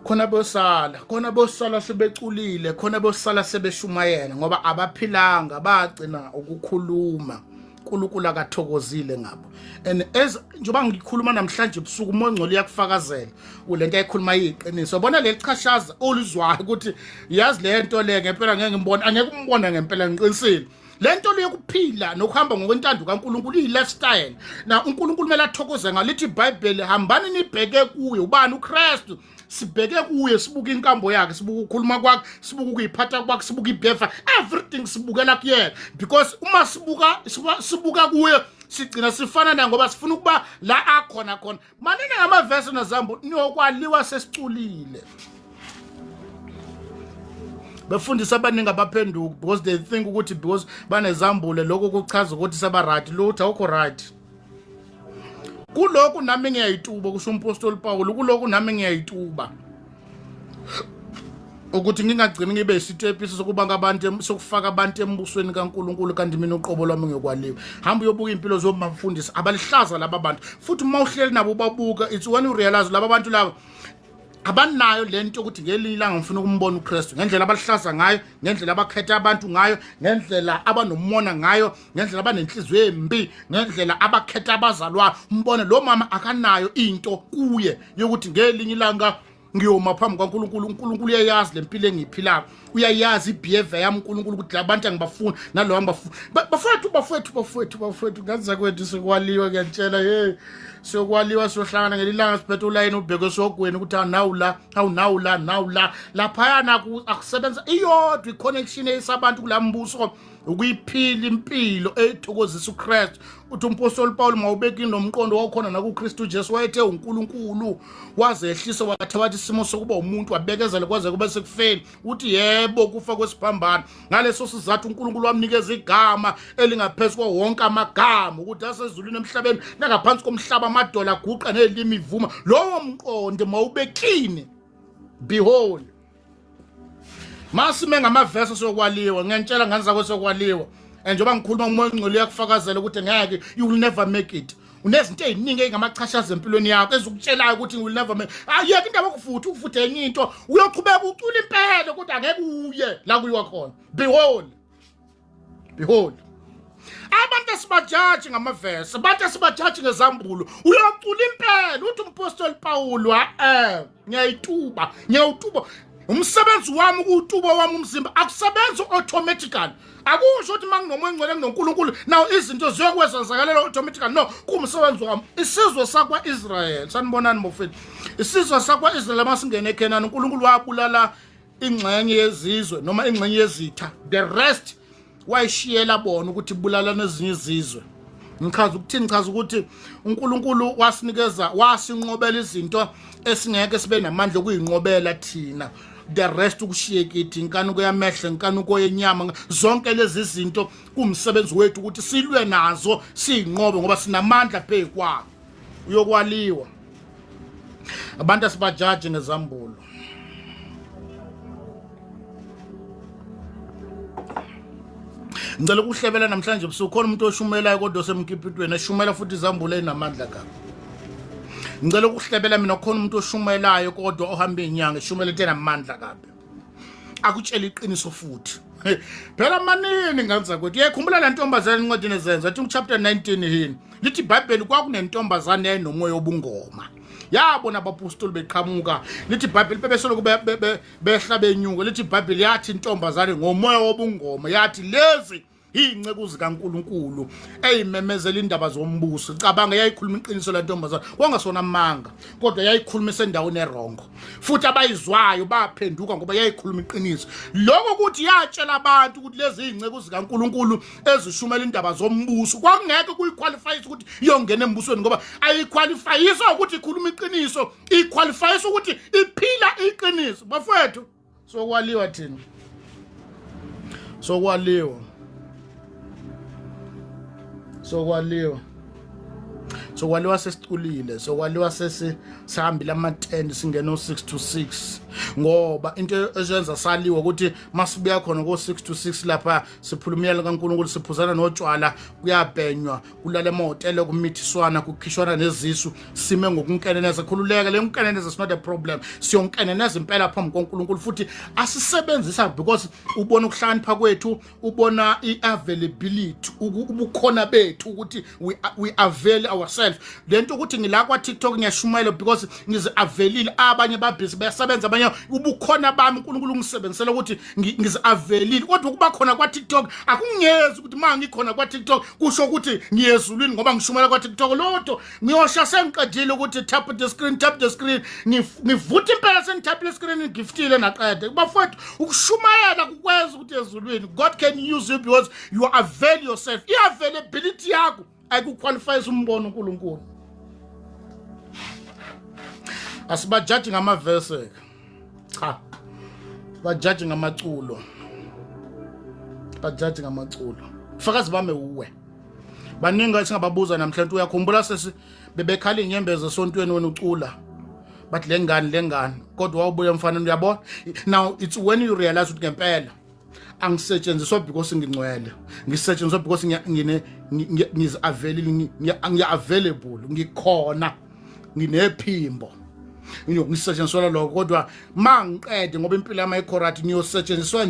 khona bosala, khona bosala sebeculile, khona bosala sebeshumayela, ngoba abaphilanga, bagcina ukukhuluma. uNkulunkulu akathokozile ngabo. And as njengoba ngikhuluma namhlanje ebusuku, umoya ongcwele uyakufakazela lento ayikhuluma iyiqiniso. Yabona leli chashaza oluzwayo ukuthi yazi le nto le ngempela ngeke ngimbone, angeke umbone ngempela, ngiqinisile. Le nto leyokuphila nokuhamba ngokwentando kaNkulunkulu iyi-lifestyle na uNkulunkulu kumele athokoze ngalo. Lithi iBhayibheli, hambani nibheke kuye. Ubani? UKristu. Sibheke kuye, sibuka inkambo yakhe, sibuka ukukhuluma kwakhe, sibuka ukuyiphatha kwakhe, sibuka ibehavior, everything sibukela kuyena, because uma sibuka kuye sigcina sifana naye, ngoba sifuna ukuba la akhona khona. Manini ngamavesi nezambu, niyokwaliwa sesiculile. Befundisa abaningi abaphenduki because they think ukuthi because banezambule, lokho kuchaza ukuthi seba-right. Lutho, awukho right kulokhu. Nami ngiyayituba, kusho umpostoli Paul, kulokhu nami ngiyayituba ukuthi ngingagcini ngibe isitepisi sokubanga abantu, sokufaka abantu embusweni kaNkuluNkulu, kanti mina uqobo lwami ngiyokwaliwa. Hamba uyobuka impilo zomamfundisi abalihlaza laba bantu. Futhi uma uhleli nabo ubabuka, it's when you realize laba bantu laba abanayo lento ukuthi ngelinye ilanga ngifuna ukumbona uKristu, ngendlela abalihlaza ngayo, ngendlela abakhetha abantu ngayo, ngendlela abanomona ngayo, ngendlela abanenhliziyo embi, ngendlela abakhetha abazalwa. Umbone lo mama akanayo into kuye yokuthi ngelinye ilanga ngiyoma phambi kaNkuluNkulu, uNkulunkulu uyayazi lempilo engiyiphilayo, uyayazi ibehavior yami uNkulunkulu, ukuthi labantu angibafuni nalo angibafuni. Bafowethu, bafowethu, bafowethu, bafowethu, ngazi kwethu sikwaliwa. Ngiyantshela, hey, siyokwaliwa, siyohlangana ngelilanga siphethe ulayini ubheke esogweni ukuthi nawu la, awu nawu la, nawu la. Laphayana akusebenza iyodwa i-connection eyisabantu kulaa mbuso, ukuyiphila impilo ethokozisa uKristu. Uthi umpostoli Paul, mawubeka nomqondo wawukhona nakuKristu Jesu, wayethe uNkulunkulu wazehlisa, wathabatha isimo sokuba umuntu, wabekezela kwaze kube sekufeni, uthi yebo, kufa kwesiphambano. Ngaleso sizathu uNkulunkulu wamnikeza igama elingaphezu kwa wonke amagama, ukuthi asezulwini, emhlabeni nangaphansi komhlaba amadola aguqa nelimi ivuma. Lowo mqondo mawubekini. Behold, masime ngamavesi, sokwaliwa. Ngiyantshela ngane zakho, sokwaliwa. And njengoba ngikhuluma umoya ongcwele uyakufakazela ukuthi ngeke, you will never make it. Unezinto eziningi ezingamachashaza empilweni yakho ezikutshelayo ukuthi you will never make. Ayeke indaba yokuvutha, ukuvutha enye into. Uyoqhubeka ucula impela kodwa angeke uye la kuyiwa khona. Behold. Behold. Abantu asibajaji ngamavesi, abantu asibajaji ngezambulo. Uyocula impela uthi umpostoli Pawulu, eh, ngiyayituba, ngiyawutuba. Umsebenzi wami ukuwutuba wami umzimba akusebenzi automatically. Akusho ukuthi manginomoya ongcwele nginoNkulunkulu now izinto ziyokwezenzakalela automatically. No, kuwumsebenzi wami. Isizwe sakwa-Israel, sanibonani bafethu. Isizwe sakwa-Israel masingene eKhenani, uNkulunkulu wabulala ingxenye yezizwe noma ingxenye yezitha, the rest wayishiyela bona ukuthi bulalana ezinye izizwe. Ngichaza ukuthini? Ngichaza ukuthi uNkulunkulu wasinikeza, wasinqobela izinto esingeke sibe namandla okuyinqobela thina, the rest ukushiye kithi, inkanuko yamehlo, inkanuko yenyama, zonke lezi zinto kumsebenzi wethu ukuthi silwe nazo siyinqobe ngoba sinamandla phezu kwawo. Uyokwaliwa. Abantu asibajaji ngezambulo. Ngicela ukuhlebela namhlanje ebusuku, khona umuntu oshumelayo kodwa osemkipitweni eshumela futhi izambulo enamandla kabi. Ngicela ukuhlebela mina, khona umuntu oshumelayo kodwa ohamba inyanga eshumela into enamandla kabi. Akutshela iqiniso futhi. Phela manini nganza kwethu. Uyayikhumbula le ntombazane encwadini ezenza athi chapter 19 yini? Lithi iBhayibheli kwakunentombazane yayinomoya obungoma. Yabona abapostoli beqhamuka, lithi iBhayibheli bebesoloko behla benyuka, lithi iBhayibheli yathi intombazane ngomoya wobungoma yathi lezi iy'nceku zikaNkulunkulu eyimemezela indaba zombuso. Cabanga, yayikhuluma iqiniso la ntombazane, kwangasona amanga, kodwa yayikhuluma isendaweni erongo, futhi abayizwayo baphenduka ngoba yayikhuluma iqiniso. Lokho ukuthi yatshela abantu ukuthi lezi iy'nceku zikaNkulunkulu ezishumela indaba zombuso, kwakungeke kuyiqualifyise ukuthi iyongena embusweni, ngoba ayiqualifyiswa ukuthi ikhuluma iqiniso, iqualifyiswa ukuthi iphila iqiniso. Bafowethu, sokwaliwa thina, sokwaliwa, sokwaliwa, sokwaliwa, sesiculile, sokwaliwa, sesi sihambile ama-10, singena o-6 to 6, ngoba into ezenza saliwa ukuthi masibuya khona ko-6 to 6 lapha siphula umyalo kaNkulunkulu, siphuzana notshwala, kuyabhenywa, kulala emahhotela, kumithiswana, kukhishwana nezisu, sime ngokunkeneneza. Khululeka, le nkeneneza is not a problem. Siyonkeneneza impela phambi koNkulunkulu, futhi asisebenzisa because ubona ukuhlakanipha kwethu, ubona i-availability, ubukhona bethu, ukuthi we avail ourselves. Lento ukuthi ngila kwa TikTok ngiyashumayela because ngizi-availile, abanye babhizi bayasebenza, abanye ubukhona bami uNkulunkulu ungisebenzisela ukuthi ngizi-availile. Kodwa ukuba khona kwa TikTok akungezi ukuthi uma ngikhona kwa TikTok kusho ukuthi ngiyezulwini ngoba ngishumayela kwa TikTok. Lotho ngiyosha sengiqedile ukuthi tap the screen, tap the screen, ngivutha impela sengithaphile screen, ngigiftile naqede. Bafowethu, ukushumayela kukwenza ukuthi ezulwini. God can use you because you avail yourself. I-availability yakho ayikuqualifyisa umbono uNkulunkulu. Asibajaji ngamavese, cha, bajaji ngamaculo, bajaji ngamaculo. Fakazi bame uwe baningi esingababuza namhlanje. Uyakhumbula sesi bebekhala inyembezi esontweni wena ucula, bathi le ngane, le ngane, kodwa wawubuya emfaneni. Uyabona, now it's when you realize ukuthi ngempela angisetshenziswa because ngingcwele, ngisetshenziswa because ngine ngizi-availile, ngiya-available, ngikhona, nginephimbo, ngisetshenziswa lokho. Kodwa ma ngiqede, ngoba impilo yami ayikho right, ngiyosetshenziswa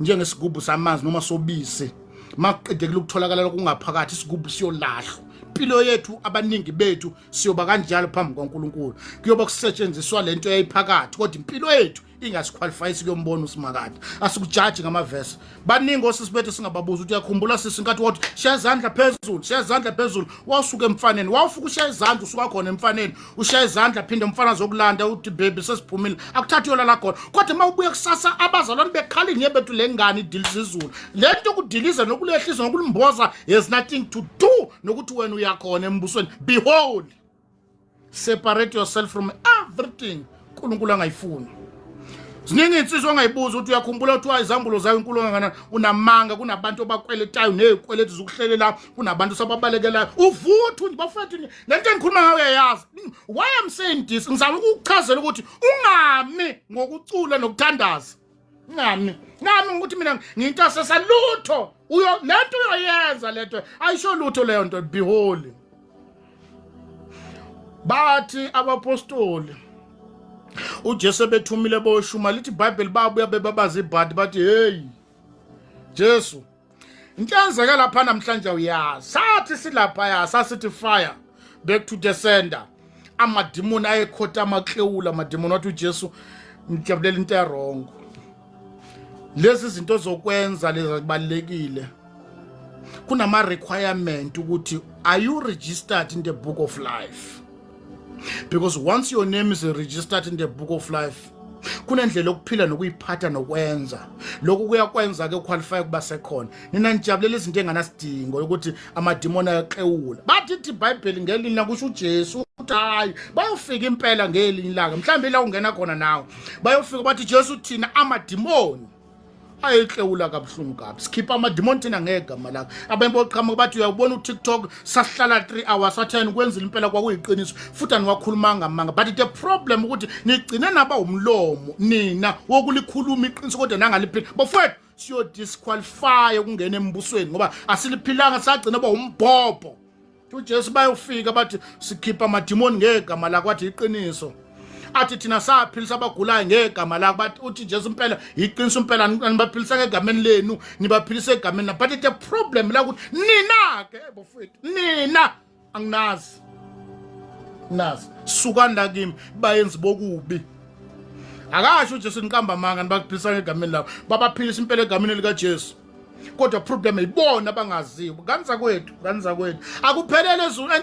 njengesigubhu samanzi noma sobisi. Makuqedekile ukutholakala lokungaphakathi, isigubhu siyolahlwa. Impilo yethu, abaningi bethu siyoba kanjalo phambi kwaNkulunkulu, kuyoba kusetshenziswa lento eyayiphakathi, kodwa impilo yethu ingasiqualifyisi kuyombona uSimakade. Asikujaji ngamavesi. Baningi osisi bethu singababuza ukuthi uyakhumbula sisi nkathi wathi shaya izandla phezulu, shaya izandla phezulu, wasuka emfaneni, wawufuka ushaya izandla, usuka khona emfaneni ushaya izandla, phinde umfana zokulanda uthi baby sesiphumile, akuthatha uyolala khona. Kodwa uma ubuye kusasa abazalwane bekhala inyebethu, le ngane idiliza izulu. Le nto kudiliza nokulehlisa nokulimboza has nothing to do nokuthi wena uyakhona embusweni. Behold, separate yourself from everything uNkulunkulu angayifuni. Ziningi insizwa ongayibuza ukuthi uyakhumbula ukuthi izambulo zayo inkulu kangakanani, unamanga. Kunabantu abakweletayo nezikweletu zokuhlelela, kunabantu sababalekelayo, uvuthu nje bafethu. Lento engikhuluma ngayo uyayazi. Why I'm saying this, ngizama ukukuchazela ukuthi ungami ngokucula nokuthandaza. Ngami ngami ukuthi mina ngintasesa lutho uyo lento uyoyenza lento ayisho lutho leyo nto be holy. Bathi abapostoli uJesu bethumile boshuma lithi iBhayibheli babuya bebabaza ibhadi bathi hey Jesu into eyenzeke lapha namhlanje uyazi sathi silaphaya sasithi fire back to the sender amadimoni ayekhotha amaklewula amadimoni wathi uJesu ngijabulela into erongo lezi zinto zokwenza lezi zibalekile kunama requirement ukuthi are you registered in the book of life because once your name is registered in the book of life kunendlela yokuphila nokuyiphatha nokwenza lokhu kuyakwenza ke uqualify kuba sekhona nina nijabulela izinto enganasidingo ukuthi amadimoni ayaxewula bathi ithi iBhayibheli ngelinye la kusho uJesu uthi hayi bayofika impela ngelinye ilanga mhlawumbe la ungena khona nawe bayofika bathi Jesu thina amadimoni ayeklewula kabuhlungu kabi sikhipha amadimoni thina ngegama lakho abanye boqhamuka bathi uyawubona uTikTok sahlala 3 hours atheni kwenzile impela kwakuyiqiniso futhi aniwakhulumanga amanga but the problem ukuthi nigcine naba umlomo nina wokulikhuluma iqiniso kodwa nangaliphila bafowethu siyodisqualify ukungena embusweni ngoba asiliphilanga sagcina ba umbhobho uJesu bayofika bathi sikhipha amadimoni ngegama lakho wathi iqiniso athi thina saphilisa abagulayo ngegama lakho bathi uthi Jesu impela iqiniso impela nibaphilisa ngegameni lenu nibaphilisa egameni la but the problem la ukuthi nina ke bafowethu nina anginazi nazi sukani la kimi bayenzi bokubi akasho uJesu niqamba amanga nibaphilisa ngegameni lakho babaphilisa impela egameni likaJesu kodwa problem ibona abangaziwa kanza kwethu kanza kwethu akuphelele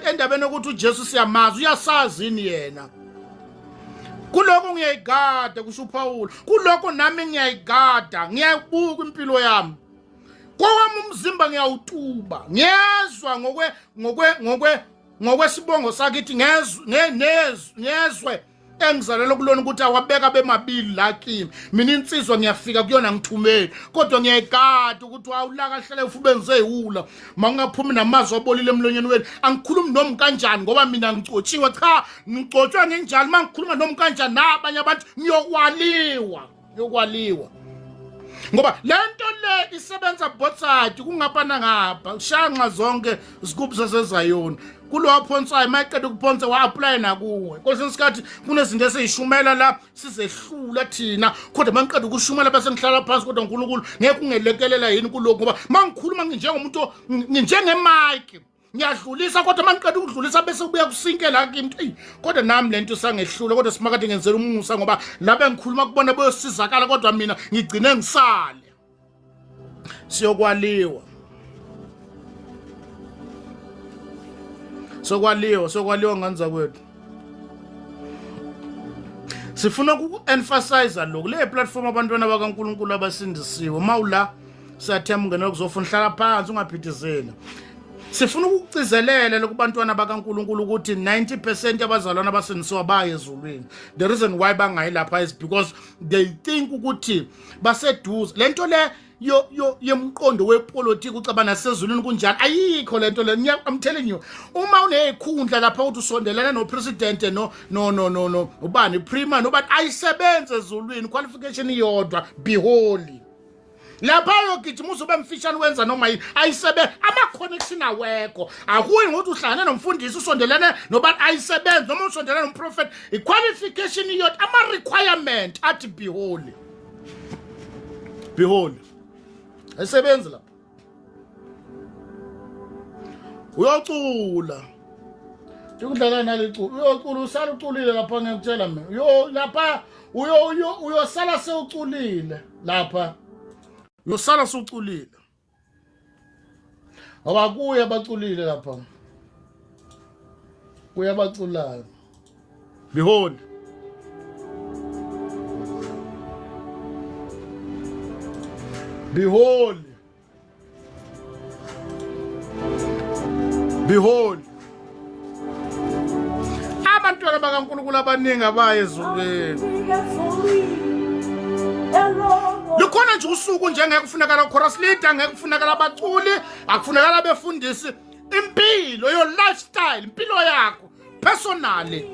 endabeni yokuthi uJesu siyamazi uyasazi yini yena kuloko ngiyayigada kusho uPaul kuloko nami ngiyayigada ngiyabuka impilo yami kowami umzimba ngiyawutuba ngiyezwa ngokwe ngokwe ngokwe ngokwesibongo sakithi ngezwe ngezwe engizalelwe kulona ukuthi awabeka bemabili la kimi mina insizwa ngiyafika kuyona ngithumeli kodwa ngiyayigada ukuthi wawulaka hlale ufubenze iwula mangingaphumi namazwi abolile emlonyeni wenu angikhulumi noma kanjani ngoba mina ngigcotshiwe cha ngigcotshwe nginjani mangikhuluma noma kanjani nabanye abantu ngiyokwaliwa yokwaliwa ngoba lento le isebenza both side kungapha nangapha shanxa zonke zikuphi sasezayoni kulo waphonsayo uma eqeda ukuphonsa wa-aplaya nakuwe kwesinye isikhathi kunezinto esiyishumela la sizehlula thina kodwa uma ngiqeda ukushumela bese ngihlala phansi kodwa unkulunkulu ngeke ungelekelela yini kulokhu ngoba uma ngikhuluma nginjengomuntu nginjengemike ngiyadlulisa kodwa uma ngiqeda ukudlulisa bese kubuya kusinke la kimi eyi kodwa nami le nto sangehlula kodwa simakade ngenzela umusa ngoba la bengikhuluma kubona boyosizakala kodwa mina ngigcine ngisale siyokwaliwa sokwaliwa sokwaliwa ngane zakwethu sifuna uku-emphasize lokhu le platform abantwana bakaNkulunkulu abasindisiwe mawula siyathemba ungena kuzofuna hlala phansi ungaphithizeli sifuna ukugcizelela lokubantwana bakaNkulunkulu ukuthi 90% yabazalwana abasindisiwa baye ezulwini the reason why bangayi lapha is because they think ukuthi baseduze lento le yo yo yemqondo wepolitiki ucabana nasezulwini kunjani ayikho lento le I'm telling you uma unezikhundla lapha uthi usondelana no president no no no no no ubani prima nobani ayisebenze ezulwini qualification iyodwa be holy lapha uyogijima uzobe mfishane wenza noma yini ayisebe ama-connection awekho akuyi ngokuthi uhlangane nomfundisi usondelene nobani ayisebenzi noma usondelene nomprofethi i-qualification iyodwa ama-requirement athi be holy be holy ayisebenzi lapha uyocula ndikudlala naliculo uyocula usala uculile lapha ngiyakutshela mina uyo lapha uyo uyo uyosala sewuculile lapha uyosala sewuculile ngoba kuye abaculile lapha kuye abaculayo behold behold Behold abantwana bakaNkulunkulu abaningi abaye ezulwini lukhona nje usuku nje ngeke kufunakala chorus leader ngeke kufunakala abaculi akufunakala abefundisi impilo your lifestyle impilo yakho personally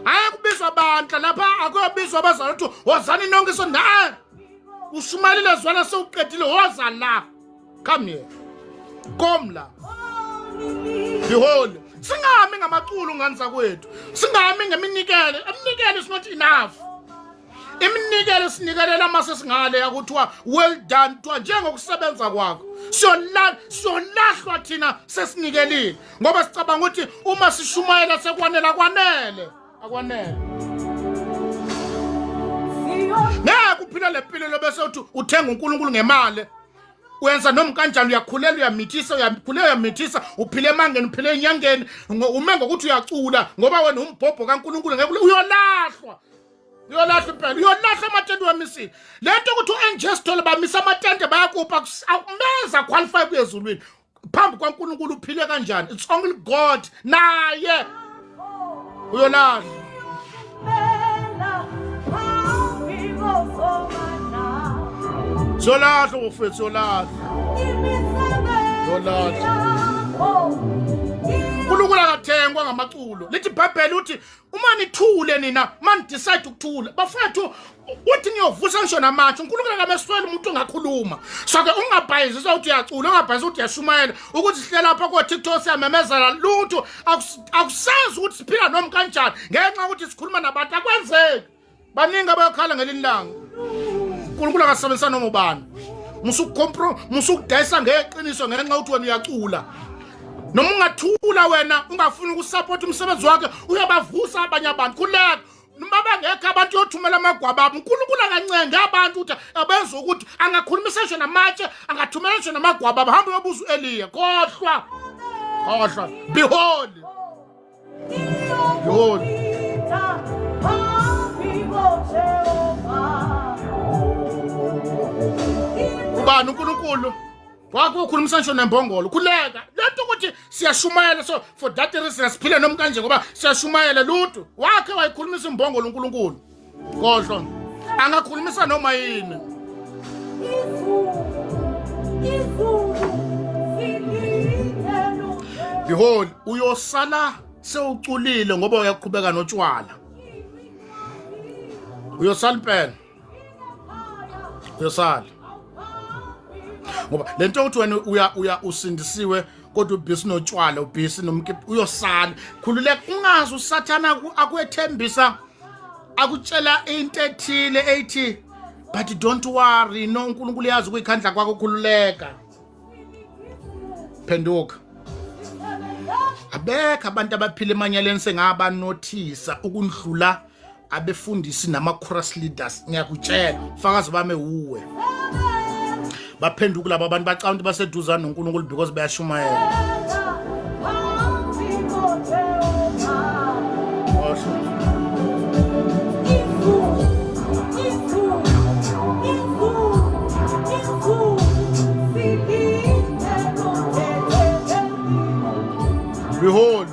hayi kubizwa abantu lapha akuyobizwa abazali ukuthi wozani nonke so na Ushumayelile zwana sewuqedile woza la. Come here. Kom la. Be holy. Singami ngamaculo ngani zakwethu. Singami ngeminikelo. Iminikelo is not enough. Iminikelo sinikelela mase singale yakuthiwa well done kuthiwa njengokusebenza kwakho. Siyolahlwa thina sesinikelile ngoba sicabanga ukuthi uma sishumayela sekwanela kwanele. Akwanele. Ngeke uphile le mpilo bese uthi uthenga uNkulunkulu ngemali. Wenza noma kanjani uyakhulela uyamithisa uyakhulela uyamithisa uphile emangeni uphile enyangeni ume ngokuthi uyacula ngoba wena umbhobho kaNkulunkulu ngeke uyolahlwa uyolahlwa impela uyolahlwa amatende wamisile le nto ukuthi u-NJ Sithole bamisa amatende bayakupa akumeza qualify kuye ezulwini phambi kwaNkulunkulu uphile kanjani it's only God naye uyolahla siyolahla bafethu siyolahla yolahla uNkulunkulu akathengwa ngamaculo lithi iBhayibheli uthi uma nithule nina uma nidecide ukuthula bafethu uthi ngiyovusa ngisho namatshe unkulunkulu akameswele umuntu ongakhuluma so ke ungabhayiziswa ukuthi uyacula ungabhayiziswa ukuthi uyashumayela ukuthi sihle lapha ko-tiktok siyamemezela lutho akusenzi ukuthi siphila noma kanjani ngenxa yokuthi sikhuluma nabantu akwenzeki baningi abayokhala ngelinye ilanga unkulunkulu akasebenzisa noma ubani musukudayisa ngeqiniso ngenxa yokuthi wena uyacula noma ungathula wena ungafuni ukusapota umsebenzi wakhe uyabavusa abanye abantu khuleka noma bangekho abantu yothumela amagwababa unkulunkulu akancenge abantu ukuthi abenza ukuthi angakhulumisa ngisho namatshe angathumela ngisho namagwababa hambe uyobuza u-eliya khohlwa khohlwa behold behold ubani unkulunkulu wakukhulumisa ngisho nembongolo khuleka lento ukuthi siyashumayela so for that reason siphile noma kanje ngoba siyashumayela lutho wakhe wayikhulumisa imbongolo uNkulunkulu kodwa angakhulumisa noma yini behold uyosala sewuculile ngoba uyaqhubeka notshwala uyosala impela uyosala ngoba lento yokuthi wena uya uya usindisiwe kodwa ubhisi notshwala ubhisi nomkiphi uyosala khululeka ungazi usathana akwethembisa akutshela into ethile ethi but don't worry no uNkulunkulu uyazi ukuyikhandla kwakho khululeka phenduka abekho abantu abaphila emanyaleni sengabanothisa ukundlula abefundisi nama-chorus leaders ngiyakutshela fakazi bami wuwe baphenduka laba abantu bacabanga ukuthi baseduzane noNkulunkulu because bayashumayela Behold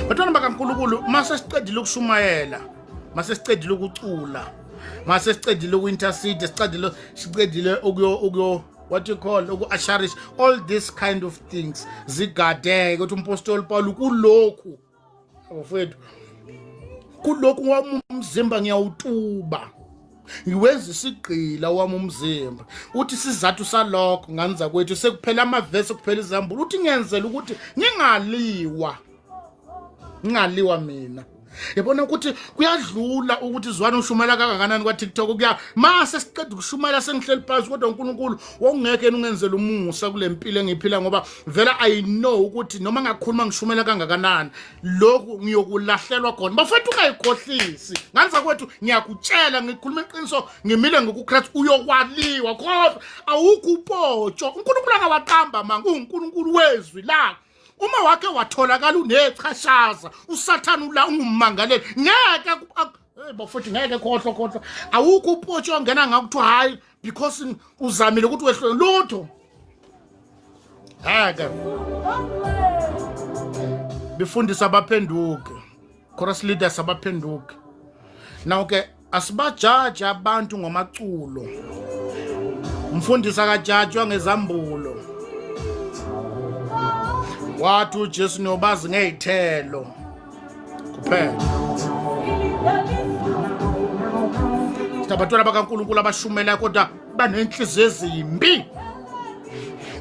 Bantwana bakaNkulunkulu mase siqedile ukushumayela mase siqedile ukucula mase siqedile uku-intercede siqedile siqedile ukuyo ukuyo what you call uku-asharish all this kind of things zigadeke ukuthi umpostoli Paul kulokhu bafowethu kulokhu wami umzimba ngiyawutuba ngiwenza isigqila wami umzimba uthi isizathu salokho nganza kwethu sekuphela amavesi kuphela izambulo uthi ngenzela ukuthi ngingaliwa ngingaliwa mina yabona ukuthi kuyadlula ukuthi zwana ushumela kangakanani kwa-tiktok kuya mase siqeda ukushumayela sengihleli phansi kodwa unkulunkulu wawungekho yena ungenzela umusa kule mpilo engiyiphila ngoba vele i know ukuthi noma ngakhuluma ngishumela kangakanani lokhu ngiyokulahlelwa khona bafethu ungayikhohlisi nganza kwethu ngiyakutshela ngikhuluma iqiniso ngimile ngokuKristu uyokwaliwa kodwa awukho upotsho uNkulunkulu angawaqamba manga uNkulunkulu wezwi lakhe uma wake watholakala unechashaza usathane ula ungummangaleli ngeke hey bafethu ngeke khohlwa khohlwa awukho upotsho ongena ngakuthiwa hayi because uzamile ukuthi wehlwe lutho hake befundisa abaphenduke chorus leaders abaphenduke now ke asibajaji abantu ngomaculo umfundisi akajajwa ngezambulo wathi uJesu niyobazi ngezithelo kuphela. Sinabantwana bakaNkulunkulu abashumelayo kodwa banenhliziyo ezimbi.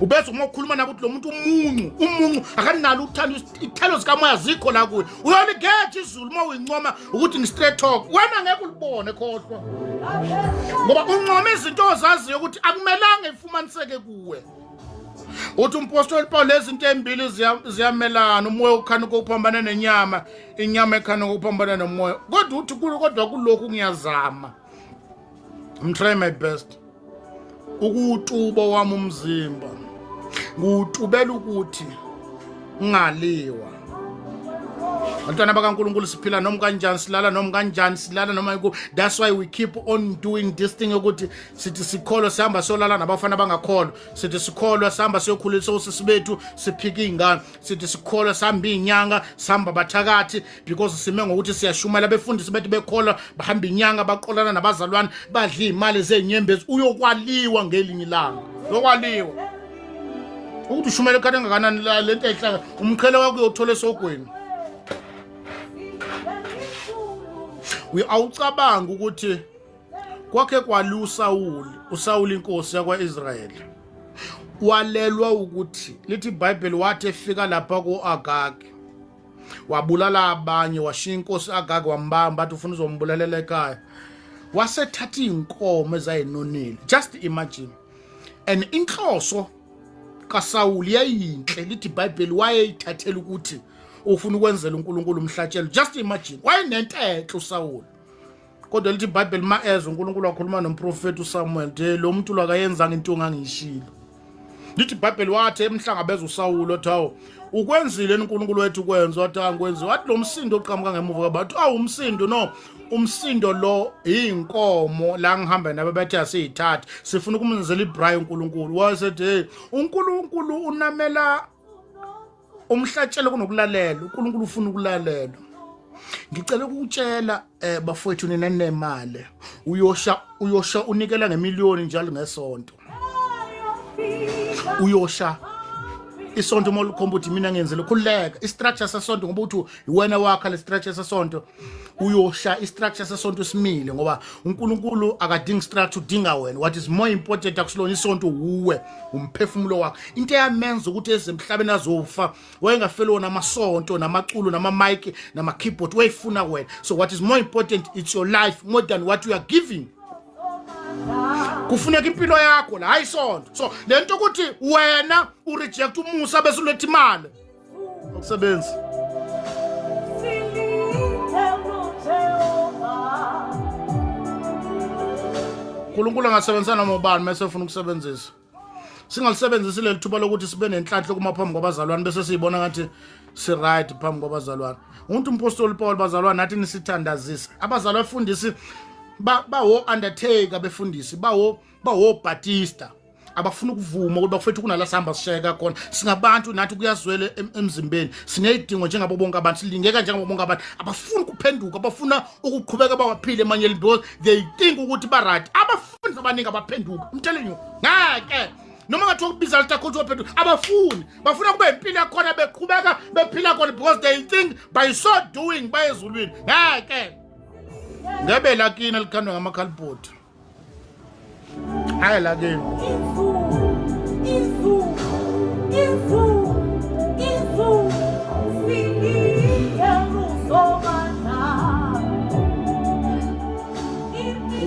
Ubeza uma ukhuluma nabo ukuthi lo muntu umuncu, umuncu akanalo uthando, ithelo zikamoya zikho la kuye. Uyoligeja izulu uma uyincoma ukuthi ngi-straight talk. Wena ngeke ulibone khohlwa. Ngoba uncoma izinto ozaziyo ukuthi akumelanga ifumaniseke kuwe. Uthi umpostoli Paul lezi zinto ezimbili ziyamelana, umoya ukhanuka uphambana nenyama, inyama ekhanuka uphambana nomoya. Kodwa uthi kodwa kulokhu ngiyazama. I'm trying my best. Ukuwutuba wami umzimba. Ngiwutubela ukuthi ngingaliwa. Bantwana bakaNkulunkulu siphila noma kanjani silala noma kanjani silala noma ku that's why we keep on doing this thing ukuthi sithi sikholwa sihamba siyolala nabafana abangakholwa sithi sikholwa sihamba siyokhulisa osisi bethu siphike iy'ngane sithi sikholwa sihamba iy'nyanga sihamba abathakathi because sime ngokuthi siyashumela befundisi bethu bekholwa bahamba inyanga baqolana nabazalwane badla iy'mali zey'nyembezi uyokwaliwa ngelinye ilanga uyokwaliwa ukuthi ushumele ekhani engakanani le nto eyihlaka umqhele wakho uyothola esogweni awucabangi ukuthi Kwakhe kwaliwa uSawuli, uSawuli inkosi yakwa-Israyeli. Walelwa ukuthi lithi iBhayibheli wathi efika lapha ku-Agagi wabulala abanye washiya inkosi Agagi wambamba athi ufuna uzombulalela ekhaya. Wasethatha iy'nkomo ezayinonile. Just imagine. And inhloso kaSawuli yayinhle lithi iBhayibheli wayeyithathela ukuthi ufuna ukwenzela uNkulunkulu umhlatshelo. Just imagine. Wayenento enhle uSawuli. Kodwa lithi iBhayibheli uma ezwa uNkulunkulu wakhuluma nomprofeti uSamuel nje lo muntu lo akayenzanga into ongangiyishilo. Lithi iBhayibheli wathi emhlangabeza uSawulu wathi hawu ukwenzile uNkulunkulu wethu ukwenza wathi angikwenzi wathi lo msindo oqhamuka ngemuva kwabantu awu umsindo no umsindo lo inkomo la ngihamba nabo bathi asiyithathe sifuna ukumenzela ibrayi uNkulunkulu wasethi hey uNkulunkulu unamela umhlatshelo kunokulalela uNkulunkulu ufuna ukulalelwa ngicela ukutshela eh bafowethu nina nemali uyosha uyosha unikela ngemiliyoni njalo ngesonto uyosha isonto uma ulikhomba ukuthi mina ngenzele khululeka i-structure sesonto ngoba uthi iwena wakha le structure sesonto uyosha i-structure sesonto simile ngoba uNkulunkulu akadingi structure udinga wena what is more important akusilona isonto wuwe umphefumulo wakho into eyamenza ukuthi ezemhlabeni azofa wayengafeli wona amasonto namaculo nama-mic nama-keyboard wayefuna wena so what is more important it's your life more than what you are giving kufuneka impilo yakho la hayi isonto so le nto ukuthi wena ureject umusa bese uletha imali Akusebenzi. uNkulunkulu angasebenzisa noma ubani mase efuna ukusebenzisa. Singalisebenzisi leli thuba lokuthi sibe nenhlanhla kuma phambi kwabazalwane bese siyibona ngathi si right phambi kwabazalwane. Umuntu umpostoli Paul bazalwane nathi nisithandazisa. Abazalwane bafundisi bawo undertaker befundisi bawo bawobhatista abafuna ukuvuma ukuthi bafethu kunala sihamba sishayeka khona singabantu nathi kuyazwele emzimbeni sinezidingo njengabo bonke abantu silingeka njengabo bonke abantu abafuni ukuphenduka abafuna ukuqhubeka bawaphile emanyeleni because they think ukuthi ba-right abafundisi abaningi abaphenduka I'm telling you ngeke noma ngathiwa kubiza litakhothi waphenduka abafuni bafuna kube impilo yakhona beqhubeka bephila khona because they think by so doing bayezulwini ngeke ngebe lakini elikhandwa ngamakhalibhodi Hayi la kimi.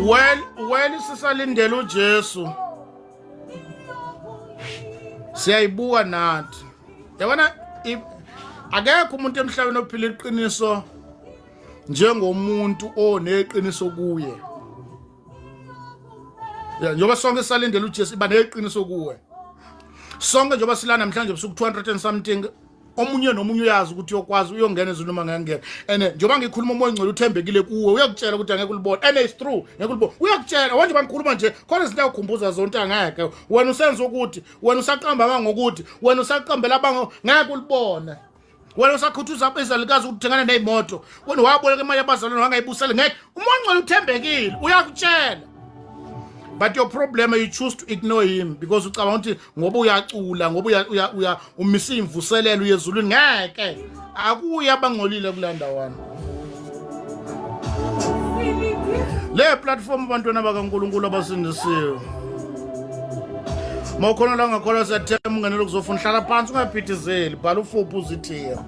Well, well sisalindele uJesu. Siyayibuka nathi. Yabona akekho umuntu emhlabeni ophila iqiniso njengomuntu oneqiniso kuye. Ya njengoba sonke salindele uJesu iba neqiniso kuwe. Sonke njengoba sila namhlanje busuku 200 and something omunye nomunye uyazi ukuthi uyokwazi uyongena ezulwini uma ngangena and njengoba ngikhuluma umoya ongcwele uthembekile kuwe uyakutshela ukuthi angeke ulibone and it's true ngeke ulibone uyakutshela wanje bangikhuluma nje khona izinto akukhumbuza zonke angeke wena usenza ukuthi wena usaqamba amanga ngokuthi wena usaqambela abango ngeke ulibone wena usakhuthuza izalukazi ukuthengana ney'moto wena waboleka imali yabazalwane wangayibuseli ngeke umoya ongcwele uthembekile uyakutshela but your problem you choose to ignore him because ucabanga ukuthi ngoba uyacula ngoba uya uya, uya umisa imvuselelo uyezulwini ngeke akuye abangcolile kula ndawana Le platform abantwana bakaNkulunkulu abasindisiwe. Mawukhona la ngakholwa siyathemba ungenele kuzofuna hlala phansi ungaphithizeli bhala ufuphi uzithiye.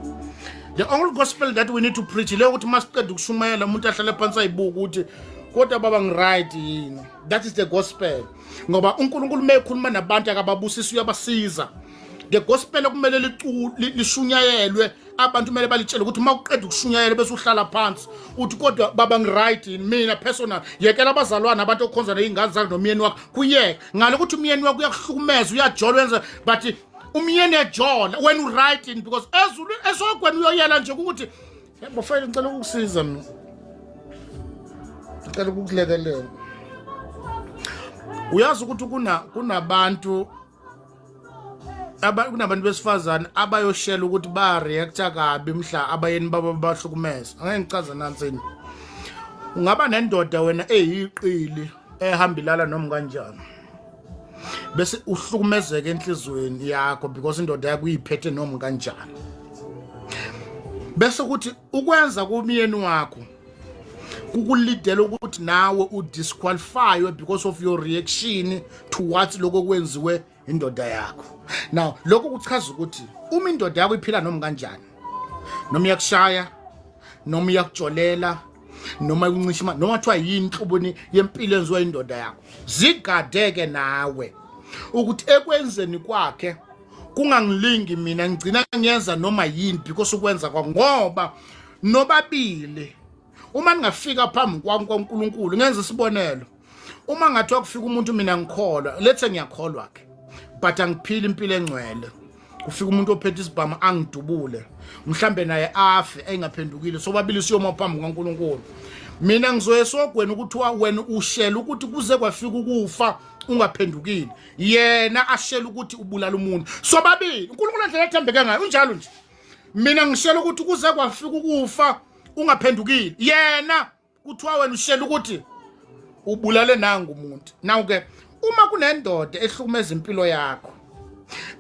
The only gospel that we need to preach leyo ukuthi masiqeda ukushumayela umuntu ahlale phansi ayibuke ukuthi kodwa baba ngiright yini. That is the gospel. Ngoba uNkulunkulu mekhuluma nabantu akababusisi uyabasiza. The gospel okumele lishunyayelwe abantu kumele balitshele ukuthi uma uqeda ukushunyayela bese uhlala phansi uthi kodwa baba ngiright yini mina personal yekela abazalwane abantu okhonza ney'ngane zakho nomyeni wakho kuyeka ngale ukuthi umyeni wakho uyakuhlukumeza uyajola wenza but umyeni ejola wena uright yini because ezulwini esogweni uyoyela nje ukuthi bafayile ngicela ukukusiza mina ngicela ukukulekelela uyazi ukuthi kuna kunabantu kunabantu besifazane abayoshela ukuthi ba-reacta kabi mhla abayeni babo bahlukumeza angeke ngichaze nansini ungaba nendoda wena eyiqili ehamba ilala noma kanjani bese uhlukumezeke enhlizweni yakho because indoda yakho uyiphethe noma kanjani bese kuthi ukwenza kumyeni wakho kukulidela ukuthi nawe udisqualifywe because of your reaction towards lokho kwenziwe indoda yakho now lokho kuchaza ukuthi uma indoda yakho iphila noma kanjani noma iyakushaya noma iyakujolela noma ikuncisha imali noma kuthiwa yini inhloboni yempilo enziwa indoda yakho zigadeke nawe ukuthi ekwenzeni kwakhe kungangilingi mina ngigcina ngiyenza noma yini because ukwenza kwa ngoba nobabili uma ningafika phambi kwami kwaNkulunkulu ngenza isibonelo uma ngathiwa kufika umuntu mina ngikholwa lethe ngiyakholwa ke but angiphili impilo engcwele kufika umuntu ophethe isibhamu angidubule mhlambe naye afe engaphendukile sobabili siyoma phambi kukaNkulunkulu mina ngizoye esogweni ukuthi wena ushela ukuthi kuze kwafika ukufa ungaphendukile yena ashela ukuthi ubulala umuntu sobabili uNkulunkulu endlela ethembeke ngayo unjalo nje mina ngishela ukuthi kuze kwafika ukufa ungaphendukile yena kuthiwa wena ushela ukuthi ubulale nangu umuntu nawu ke uma kunendoda ehlukumeza impilo yakho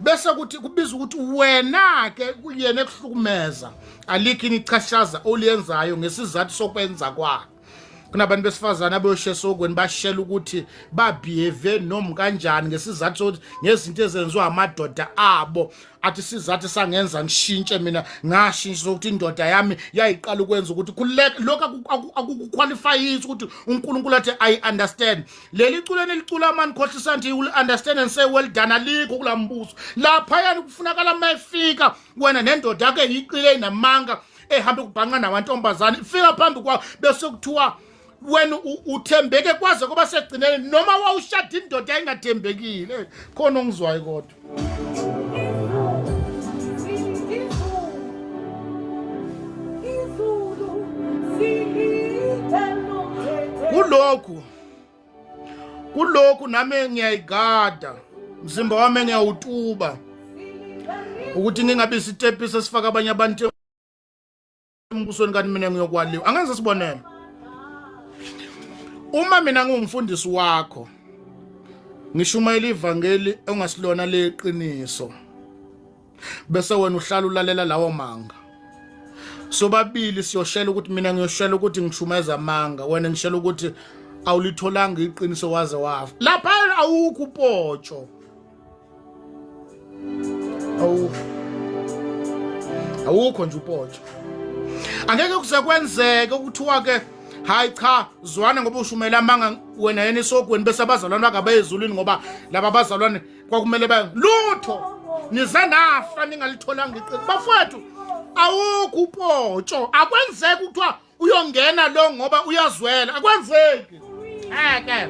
bese kuthi kubiza ukuthi wena ke kuyena ekuhlukumeza alikho inichashaza oliyenzayo ngesizathu sokwenza kwakhe kunabantu besifazane abeyoshesa okweni bashela ukuthi babehave noma kanjani ngesizathu sokuthi ngezinto ezenziwa amadoda abo athi isizathu sangenza ngishintshe mina ngashintsha sokuthi indoda yami yayiqala ukwenza ukuthi khululeka lokho akukuqualifyisi ukuthi uNkulunkulu athi i understand leli culeni elicula mani khohlisa nje you will understand and say well done alikho kulambuso lapha yani kufunakala mayifika wena nendoda yakhe iqile inamanga ehambe kubhanqa namantombazane ifika phambi kwakho bese kuthiwa wena uthembeke kwaze kuba segcineni noma wawushada indoda engathembekile khona ongizwayo kodwa kulokhu kulokhu nami ngiyayigada mzimba wami ngiyawutuba ukuthi ngingabi isitepisi esifaka abanye abantu embusweni kanti mina ngiyokwaliwa angenza isibonelo uma mina ngingumfundisi wakho ngishumayela ivangeli ongasilona leqiniso bese wena uhlala ulalela lawo manga sobabili siyoshela ukuthi mina ngiyoshela ukuthi ngishumayeza amanga wena ngishela ukuthi awulitholanga iqiniso waze wafa lapha awukho upotsho awukho awukho nje upotsho angeke kuze kwenzeke ukuthiwa ke hayi cha zwana ngoba ushumela amanga wena yena esogweni bese abazalwane bakabe ezulwini ngoba laba bazalwane kwakumele baye lutho nize nafa ningalitholanga iqiniso bafowethu awukho upotsho akwenzeki ukuthiwa uyongena lo ngoba uyazwela akwenzeki eke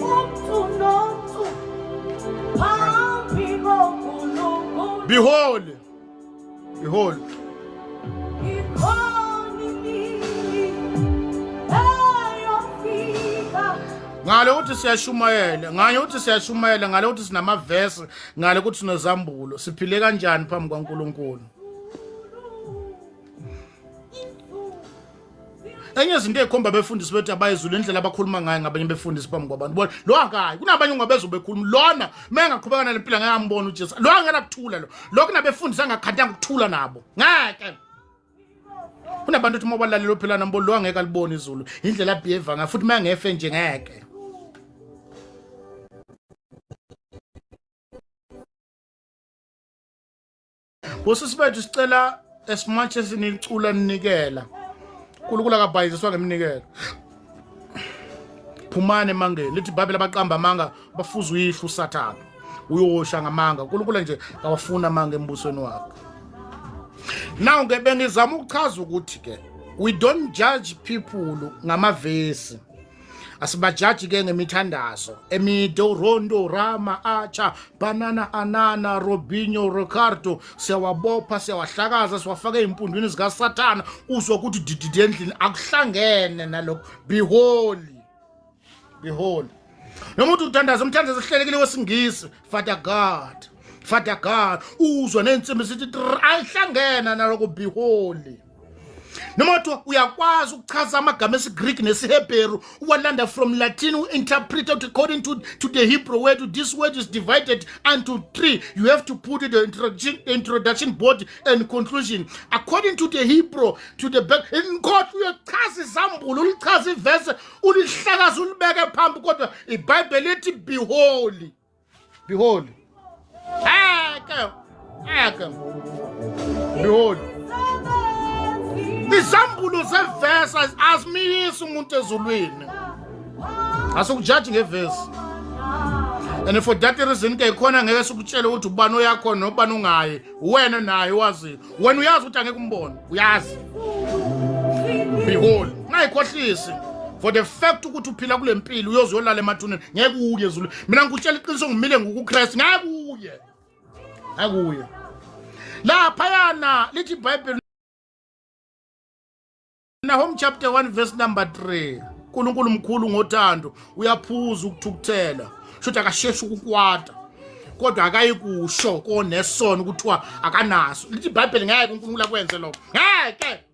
Umntu nomntu phambi koNkulunkulu be holy be holy ikhona imini eyofika ngale ukuthi siyashumayela ngale ukuthi siyashumayela ngale ukuthi sinamavesi ngale ukuthi sinezambulo siphile kanjani phambi kwaNkulunkulu enye izinto ezikhomba abefundisi bethu abayezulu indlela abakhuluma ngayo ngabanye befundisi phambi kwabantu bona lo akayi kunabanye ongabezwa bekhuluma lona uma engaqhubeka nale mpilo ngeke ambone uJesu lo angena kuthula lo lo kunabefundisi angakhandanga ukuthula nabo ngeke Kunabantu uthi uma ubalalela uphila nabo lo angeke alibone izulu. Indlela abehave ngayo futhi uma ngefe nje ngeke. Bosisi bethu sicela as much as nicula ninikela. uNkulunkulu akabhayiziswa ngeminikelo. Phumani emangeni lithi iBhayibheli abaqamba amanga bafuza uyihlu uSathane. Uyosha ngamanga. uNkulunkulu nje akawafuni amanga embusweni wakhe. Now ke bengizama ukuchaza ukuthi ke we don't judge people ngamavesi. Asibajaji ke ngemithandazo emide uRondo Rama Acha Banana Anana Robinho Ricardo siyawabopha siyawahlakaza siwafaka ezimpundwini zikaSathana uzwa ukuthi dididi endlini akuhlangene nalokho be holy be holy noma uthi uthandaza umthandazo ohlelekile wesingisi Father God Father God uzwa nensimbi sithi ayihlangene nalokho be holy noma kuthiwa uyakwazi ukuchaza amagama esiGreek nesiHebheru uwalanda from Latin uinterpret out according to the Hebrew word. This word is divided unto three. You have to put the introduction board and conclusion according to the Hebrew to the back. Inkosi uyachaza izambulo, ulichaza ivese, ulihlakaza ulibeke phambi, kodwa iBhayibheli lithi be holy. Be holy. Eke. Eke. Be holy. Izambulo zevesi azimiyisi umuntu ezulwini. Asikujaji ngevesi. And for that reason ke khona ngeke sikutshele ukuthi ubani oyakhona nobani ungayi. Wena naye wazi. Wena uyazi ukuthi angeke umbone. Uyazi. Be holy. Ungayikhohlisi. For the fact ukuthi uphila kule mpilo uyoze uyolala emathuneni ngeke uye ezulwini. Mina ngikutshela iqiniso ngimile ngokuKristu ngeke uye. Ngeke uye. Laphayana lithi iBhayibheli Nahum chapter 1 verse number 3. uNkulunkulu mkhulu ngothando, uyaphuza ukuthukuthela. Shuthi akasheshi ukukwata. Kodwa akayi kusho konesono ukuthiwa akanaso. Lithi iBhayibheli ngeke uNkulunkulu akwenze lokho. Ngeke.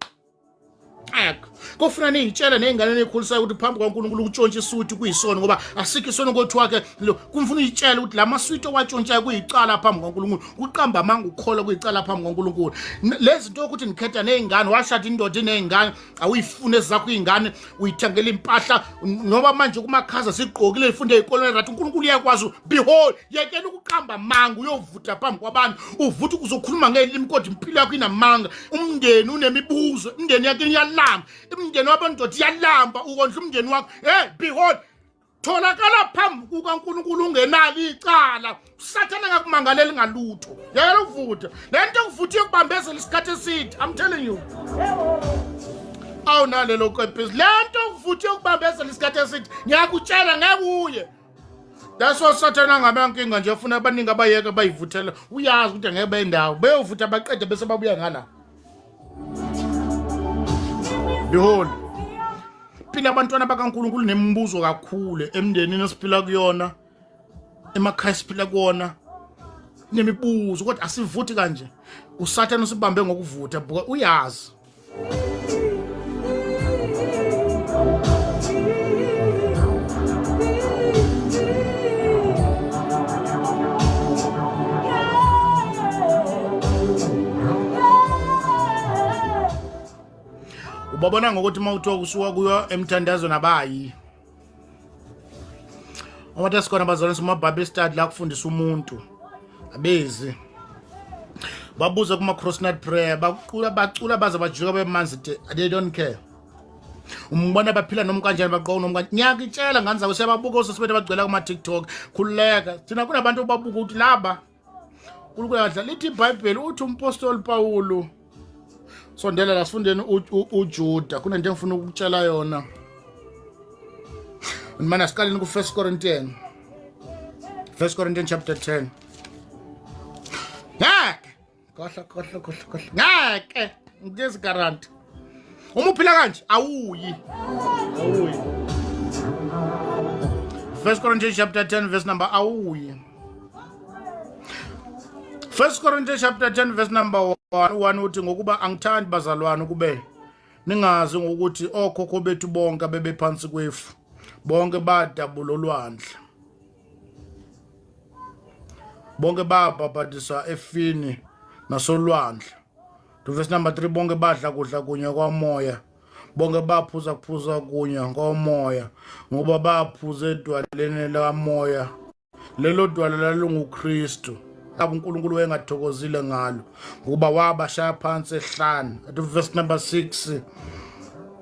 Ngeke. Kofuna niyitshele nezingane nezikhulisayo ukuthi phambi kwaNkulunkulu ukutshontsha isuthi kuyisono ngoba asikho isono kothiwa ke kumfuna uyitshele ukuthi la maswiti owatshontshayo kuyicala phambi kwaNkulunkulu. Kuqamba amanga ukukholwa kuyicala phambi kwaNkulunkulu. Lezi zinto yokuthi nikhetha nezingane, washada indoda inezingane, awuyifune ezakho izingane, uyithengela impahla ngoba manje kumakhaza sigqokile ifunde ezikolweni right uNkulunkulu uyakwazi. Behold, yekela ukuqamba amanga uyovutha phambi kwabantu. Uvutha uzokhuluma ngelimi kodwa impilo yakho inamanga. Umndeni unemibuzo, imndeni yakho iyalamba, imndeni wabandoda iyalamba, ukondla umndeni wakho. Hey, behold, tholakala phambi kukaNkulunkulu ungenalo icala. Usathane ngakumangalela ngalutho. Yekela ukuvutha. Le nto ukuvutha iyokubambezela isikhathi eside. I'm telling you. Awu nalelo kepisi. Le nto ukuvutha iyokubambezela isikhathi eside. Ngiyakutshela ngeke uye. That's why Sathane angabe nkinga nje ufuna abaningi abayeke bayivuthela. Uyazi ukuthi ngeke bendawo. Beyovutha baqede bese babuya ngala. Behold. Phila abantwana bakaNkulunkulu nemibuzo kakhulu emndenini esiphila kuyona. Emakhaya esiphila kuwona. Nemibuzo kodwa asivuthi kanje. USathane usibambe ngokuvutha buka uyazi. Ubabona ngokuthi uma uthiwa kusuka kuyo emthandazweni abayi. Abantu esikhona bazalwane soma-Bible study la kufundisa umuntu abezi babuze kuma cross night prayer bacula bacula baze bajika bemanzi they don't care. Umbona baphila noma kanjani bagqoka noma kanjani. Ngiyakutshela ngane zabo siyababuka osesibethe bagcwela kuma TikTok. Khululeka thina kunabantu obabuka ukuthi laba uNkulunkulu adla lithi iBhayibheli uthi umpostoli Pawulu sondela la sifundeni uJuda kunento engifuna ukukutshela yona. Mana siqaleni ku 1 Corinthians. 1 Corinthians chapter 10. Ngeke kohla kohla kohla kohla ngeke ngezi guarantee. Uma uphila kanje awuyi. Awuyi. 1 Corinthians chapter 10 verse number awuyi. 1 Corinthians chapter 10 verse number 1 uthi ngokuba angithandi bazalwane ukube ningazi ngokuthi okhokho bethu bonke abebephansi kwefu bonke badabula olwandle bonke babhabhadiswa efini nasolwandle. Verse number 3, bonke badla kudla kunye kwamoya, bonke baphuza kuphuza kunye ngomoya, ngoba baphuza edwaleni lamoya. Lelo dwala lalinguKristu. UNkulunkulu wayengathokozile ngalo, ngokuba wabashaya phansi ehlane. Verse number 6,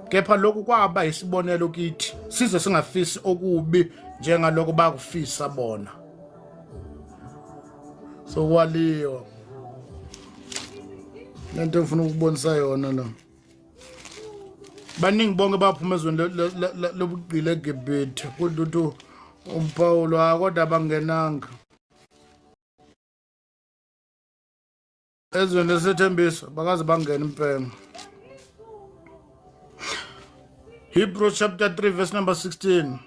kepha lokhu kwaba isibonelo kithi, size singafisi okubi njengalokho bakufisa bona. Sokwaliwa lento engifuna ukubonisa yona la. Baningi bonke baphuma ezweni lobugqila eGibhithe, kodwa uthi uPawulu kodwa bangenanga ezweni lesethembiso, bakaze bangena impela. Hebrews chapter 3 verse number 16.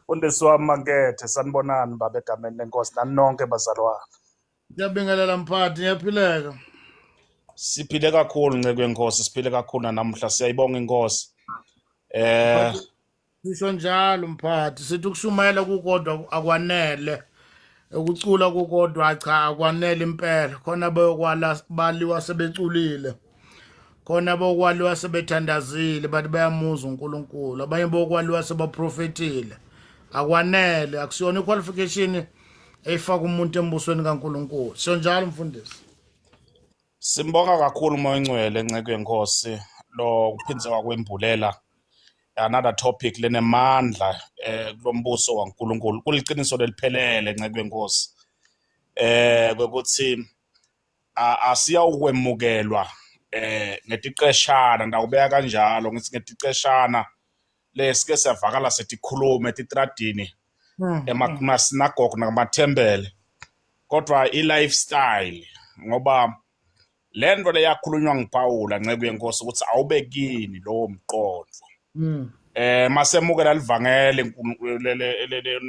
Mfundisi wami Mankethe, sanibonani baba egameni lenkosi nani nonke bazalwane. Ngiyabingelela mphathi, ngiyaphileka. Siphile kakhulu nceku yenkosi, siphile kakhulu namuhla, siyayibonga inkosi. Sisho njalo mphathi, sithi ukushumayela kukodwa akwanele. Ukucula kukodwa cha akwanele impela. Khona bayokwala baliwa sebeculile. Khona bokwaliwa sebethandazile bathi bayamuzwa uNkulunkulu. Abanye bokwaliwa sebaprofetile. Akwanele, akusiyona iqualification eyifaka umuntu embusweni kaNkulunkulu. Sisho njalo mfundisi. Simbonga kakhulu uMoya oNgcwele nceku yenkosi lo kuphindze wakwembulela another topic lenemandla kulombuso waNkulunkulu. Kuliqiniso leliphelele nceku yenkosi ukuthi asiyawukwemukelwa ngetiqeshana, ndawubeka kanjalo ngithi ngetiqeshana lesike siyavakala setikhulume etitradini emasinagogo namathembele, kodwa i-lifestyle, ngoba le nto leyakhulunywa nguPawula nceku yenkosi ukuthi awube kini lowo mqondo. Masemukela livangeli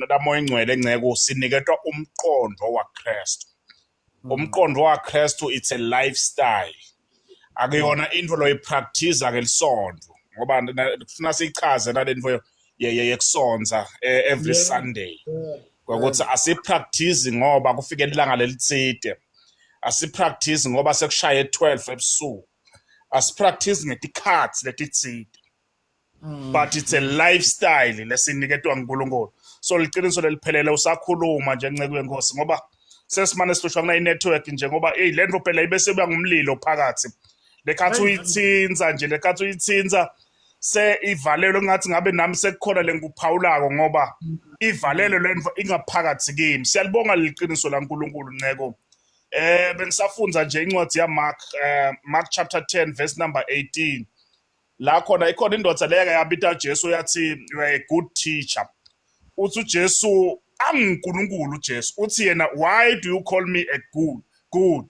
laMoya Ingcwele nceku, siniketwa umqondo waKristu. Umqondo waKristu, it's a lifestyle, akuyona into loyipractice ngelisonto, ngoba kufuna siyichaze nalento yekusonza every Sunday, ukuthi asipractice ngoba kufike ilanga lelitsite, asipractice ngoba sekushaye 12 ebusuku, asipractice ngetikhathi letitsite, but it's a lifestyle lesiniketwa nguNkulunkulu. So liqiniso leliphelele usakhuluma nje nceku yenkosi, ngoba sesimane sihlushwa kuna network nje, ngoba hey, lento phela ibe sekuya ngumlilo phakathi lekhathi uyithinza nje, lekhathi uyithinza se ivalelwe, ngathi ngabe nami sekukhona lengikuphawulako ngoba ivalelwe lento ingaphakathi kimi. Siyalibonga liqiniso laNkulunkulu nceko. Bengisafundza nje incwadi ya Mark, Mark chapter 10 verse number 18, la khona ikhona indoda leyake yabita Jesu yathi you are a good teacher. Uthi uJesu anguNkulunkulu, uJesu uthi yena, why do you call me a good?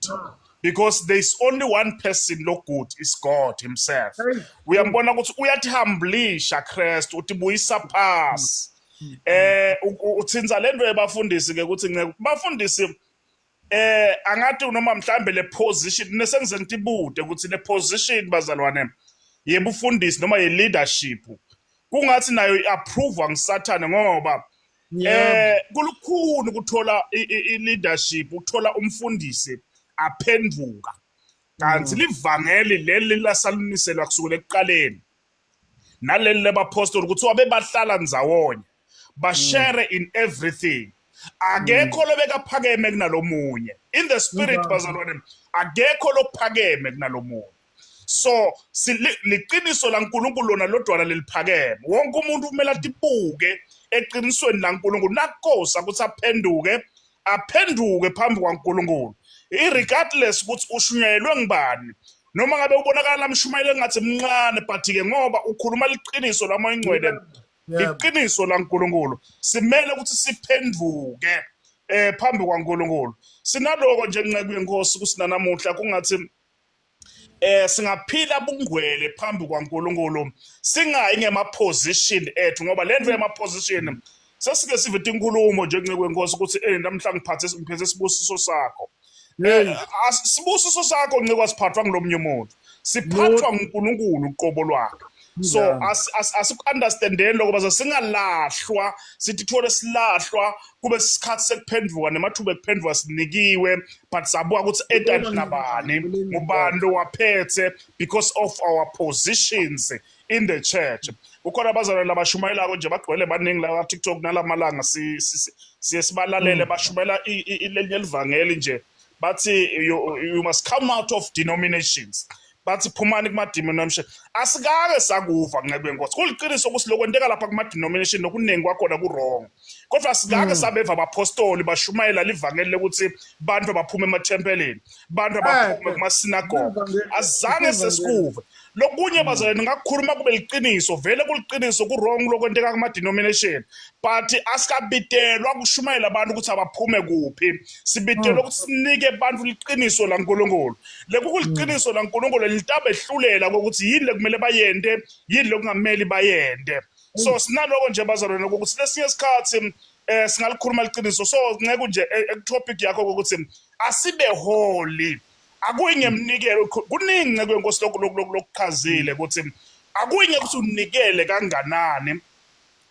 Because there is only one person lo good, is God himself. Uyambona ukuthi uyatihamblisha Christ, utibuyisa phasi. Uthinza lento yebafundisi ke ukuthi nceke bafundisi angathi noma mhlambe le position nesengize ngitibude ukuthi le position bazalwane yebufundisi noma ye leadership kungathi nayo iapprove ngisathane, ngoba kulukhuni ukuthola i leadership, ukuthola umfundisi aphenduka, kanti livangeli leli lasaluniselwa kusukela ekuqaleni naleli lebapostoli ukuthi wabe bahlala ndzawonye bashare in everything, akekho lobekaphakeme kunalomunye in the spirit. Bazalwane, akekho lophakeme kunalomunye. So liqiniso laNkulunkulu lona lodwana leliphakeme. Wonke umuntu kumele atibuke eqinisweni laNkulunkulu nakosa ukuthi aphenduke, aphenduke phambi kwaNkulunkulu, irregardless ukuthi ushunyayelwe ngubani, noma ngabe ubonakala lamshumayele ngathi mncane, but ke ngoba ukhuluma liqiniso laMoya Ingcwele, iqiniso laNkulunkulu, simele ukuthi siphenduke phambi kwaNkulunkulu. Sinaloko nje nceku yenkosi kusinanamuhla, kungathi singaphila bungwele phambi kwaNkulunkulu, singayi ngema position ethu, ngoba lento yema position sesike sive inkulumo nje nceku yenkosi ukuthi namhla ngiphathe ngiphethe sibusiso sakho. Sibusiso sakho nciko asiphathwa ngilomnye umuntu, siphathwa nguNkulunkulu uqobo lwakhe. So asiku-understandeni lokho baze singalahlwa, sithi thole silahlwa kube isikhathi sekuphenduka nemathuba ekuphenduka sinikiwe, but sabuka ukuthi etanti nabani, ngubani lo waphethe, because of our positions in the church. Kukhona abazalwane labashumayelako nje, bagcwele baningi la TikTok nalamalanga, siye sibalalele, bashumayela lelinye livangeli nje, bathi you must come out of denominations, bathi phumani kuma-denomination. Asikake sakuva, ncebe nkosi. Kuliqiniso ukuthi lokwenteka lapha kuma-denomination nokuningi kwakhona ku-wrong, kodwa asikake sabeva abapostoli bashumayela livangeli lokuthi bantu abaphume emathempelini, bantu abaphume kumasinagoge. Azange sesikuve lokunye, bazalwane. Ngakukhuluma kube liqiniso, vele kuliqiniso, ku-wrong lokwenteka kuma-denomination, but asikabitelwa kushumayela abantu ukuthi abaphume kuphi. Sibitelwe ukuthi sinike abantu liqiniso laNkulunkulu. Lekukuliqiniso laNkulunkulu litabehlulela kokuthi yini lekumele bayende, yini lokungameli bayende. So sinaloko nje, bazalwane, ukuthi lesinye isikhathi singalikhuluma liqiniso. So nceke nje ekutopic yakho ukuthi asibe holy, akuyi ngemnikelo. Kuningi, nceke wenkosi, lokuchazile ukuthi akuyi ngekuthi unikele kanganani,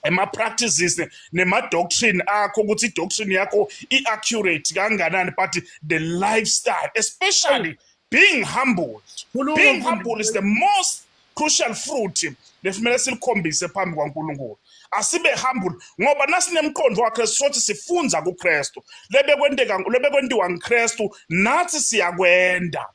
ema-practices nema-doctrine akho, ukuthi i-doctrine yakho i-accurate kanganani, but the lifestyle, especially being humbled. Being humble is the most crucial fruit lesimele silikhombise phambi kwaNkulunkulu. Asibe humble ngoba nasinemqondo waKristu, sothi sifunza kuKristu, lebekwenteka, lebekwentiwa nguKristu, nathi siyakwenda.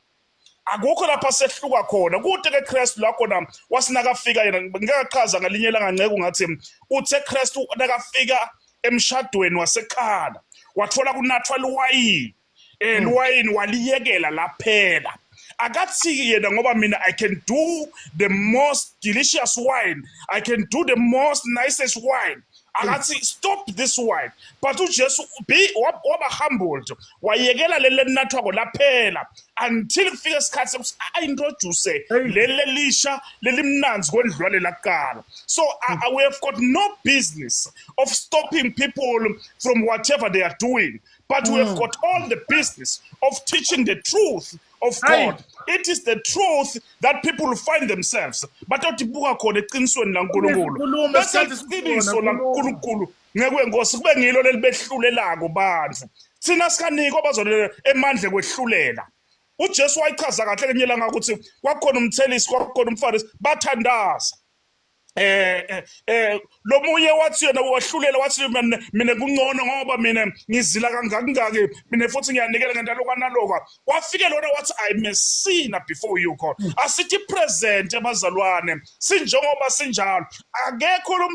Akukho lapha sehluka khona kude ke Kristu la khona wasinakafika yena. Ngeke ngalinye ilanga, nceke, ngathi uthe Kristu nakafika emshadweni waseKhana, wathola kunathwa liwayini, liwayini waliyekela laphela. Akathi yena ngoba mina I can do the most delicious wine, I can do the most nicest wine, akathi stop this wine. But uJesu be waba humbled, wayekela leli lenathwako laphela until kufika isikhathi sokuthi a-introduce leli lelisha lelimnanzi kwendlula lelakuqala. So we have got no business of stopping people from whatever they are doing, but we have got all the business of teaching the truth of God. It is the truth that people find themselves. Batotibuka khona eqinisweni laNkulunkulu. Bese iqiniso laNkulunkulu, ngekwenkosi, kube ngilo lelibehlulelako bantu. Thina sikanikwa, bazalwane, emandla kwehlulela. UJesu wayichaza kahle ngelinye ilanga ukuthi kwakhona umthelisi, kwakhona umfarisi, bathandaza. Lomunye wathi yena wahlulela, wathi mina kungcono ngoba mina ngizila kangakingaki, mina futhi ngiyanikela ngento kanaloka. Wafike lona wathi, "I'm a sinner before you, God." Asithi present, abazalwane, sinjengoba sinjalo. Akekho lo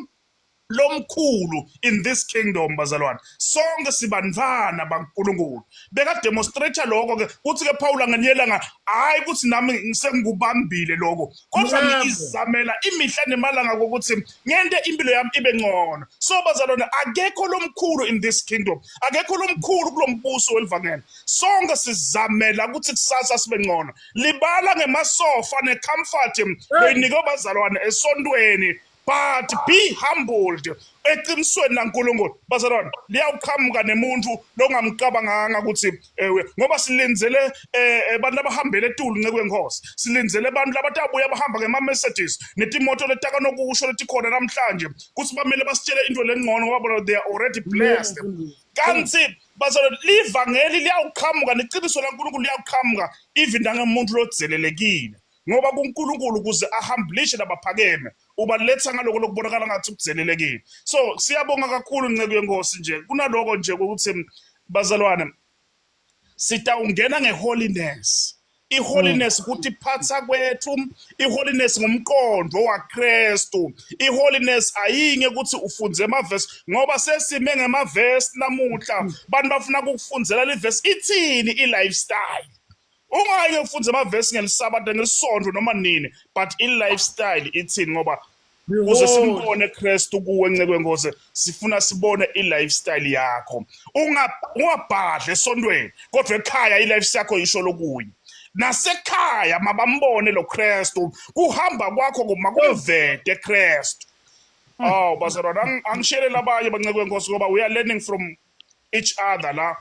lomkhulu in this kingdom, bazalwane. Sonke sibantwana baNkulunkulu. Beka demonstrate lokho ke uthi ke Paul ngelinye ilanga, hayi ukuthi nami ngisengikubambile lokho, kodwa ngizamela imihla nemalanga kokuthi ngente impilo yami ibe ngcono. So bazalwane, akekho lomkhulu in this kingdom, akekho lomkhulu kulombuso welivangeli. Sonke sizamela ukuthi kusasa sibe ngcono. Libala ngemasofa necomfort loyinikwe bazalwane esontweni, but be humbled eqinisweni laNkulunkulu. Bazalwane, liyawuqhamuka nemuntu longamcabanganga ukuthi ewe, ngoba silindzele abantu abahambele etulu, nceke wenkosi. Silindzele abantu labatabuya bahamba ngema-Mercedes netimoto letakanokusho letikhona namhlanje, kuthi bamele basitshele into lengcono ngoba bona they are already blessed. Kanti bazalwane, livangeli liyawuqhamuka neqiniso laNkulunkulu liyawuqhamuka even nangemuntu lodzelelekile, ngoba kuNkulunkulu ukuze ahumblishe labaphakeme ubaletha ngaloko lokubonakala ngathi ukudzelelekile. So siyabonga kakhulu, nceke yenkosi. Nje kunaloko nje ukuthi bazalwane sitawungena ngeholiness. Iholiness ukuthi phatha kwethu, iholiness ngumqondo waKristu. Iholiness ayinge ukuthi ufunze emavesi, ngoba sesime ngemavesi namuhla, bantu bafuna ukufundzela livesi ithini i-lifestyle. Ungaye ufunze amavesi ngelisabatha, ngelisonto noma nini, but i-lifestyle ithini? Ngoba ukuze simbone Kristu kuwe, nceke wenkosi, sifuna sibone i-lifestyle yakho. Ungabhadle esontweni kodwa ekhaya i-lifestyle yakho isho lokunye. Nasekhaya mabambone lo Kristu, kuhamba kwakho makumvete Kristu. Oh bazalwane, angishele labanye banceke wenkosi ngoba we are learning from each other la.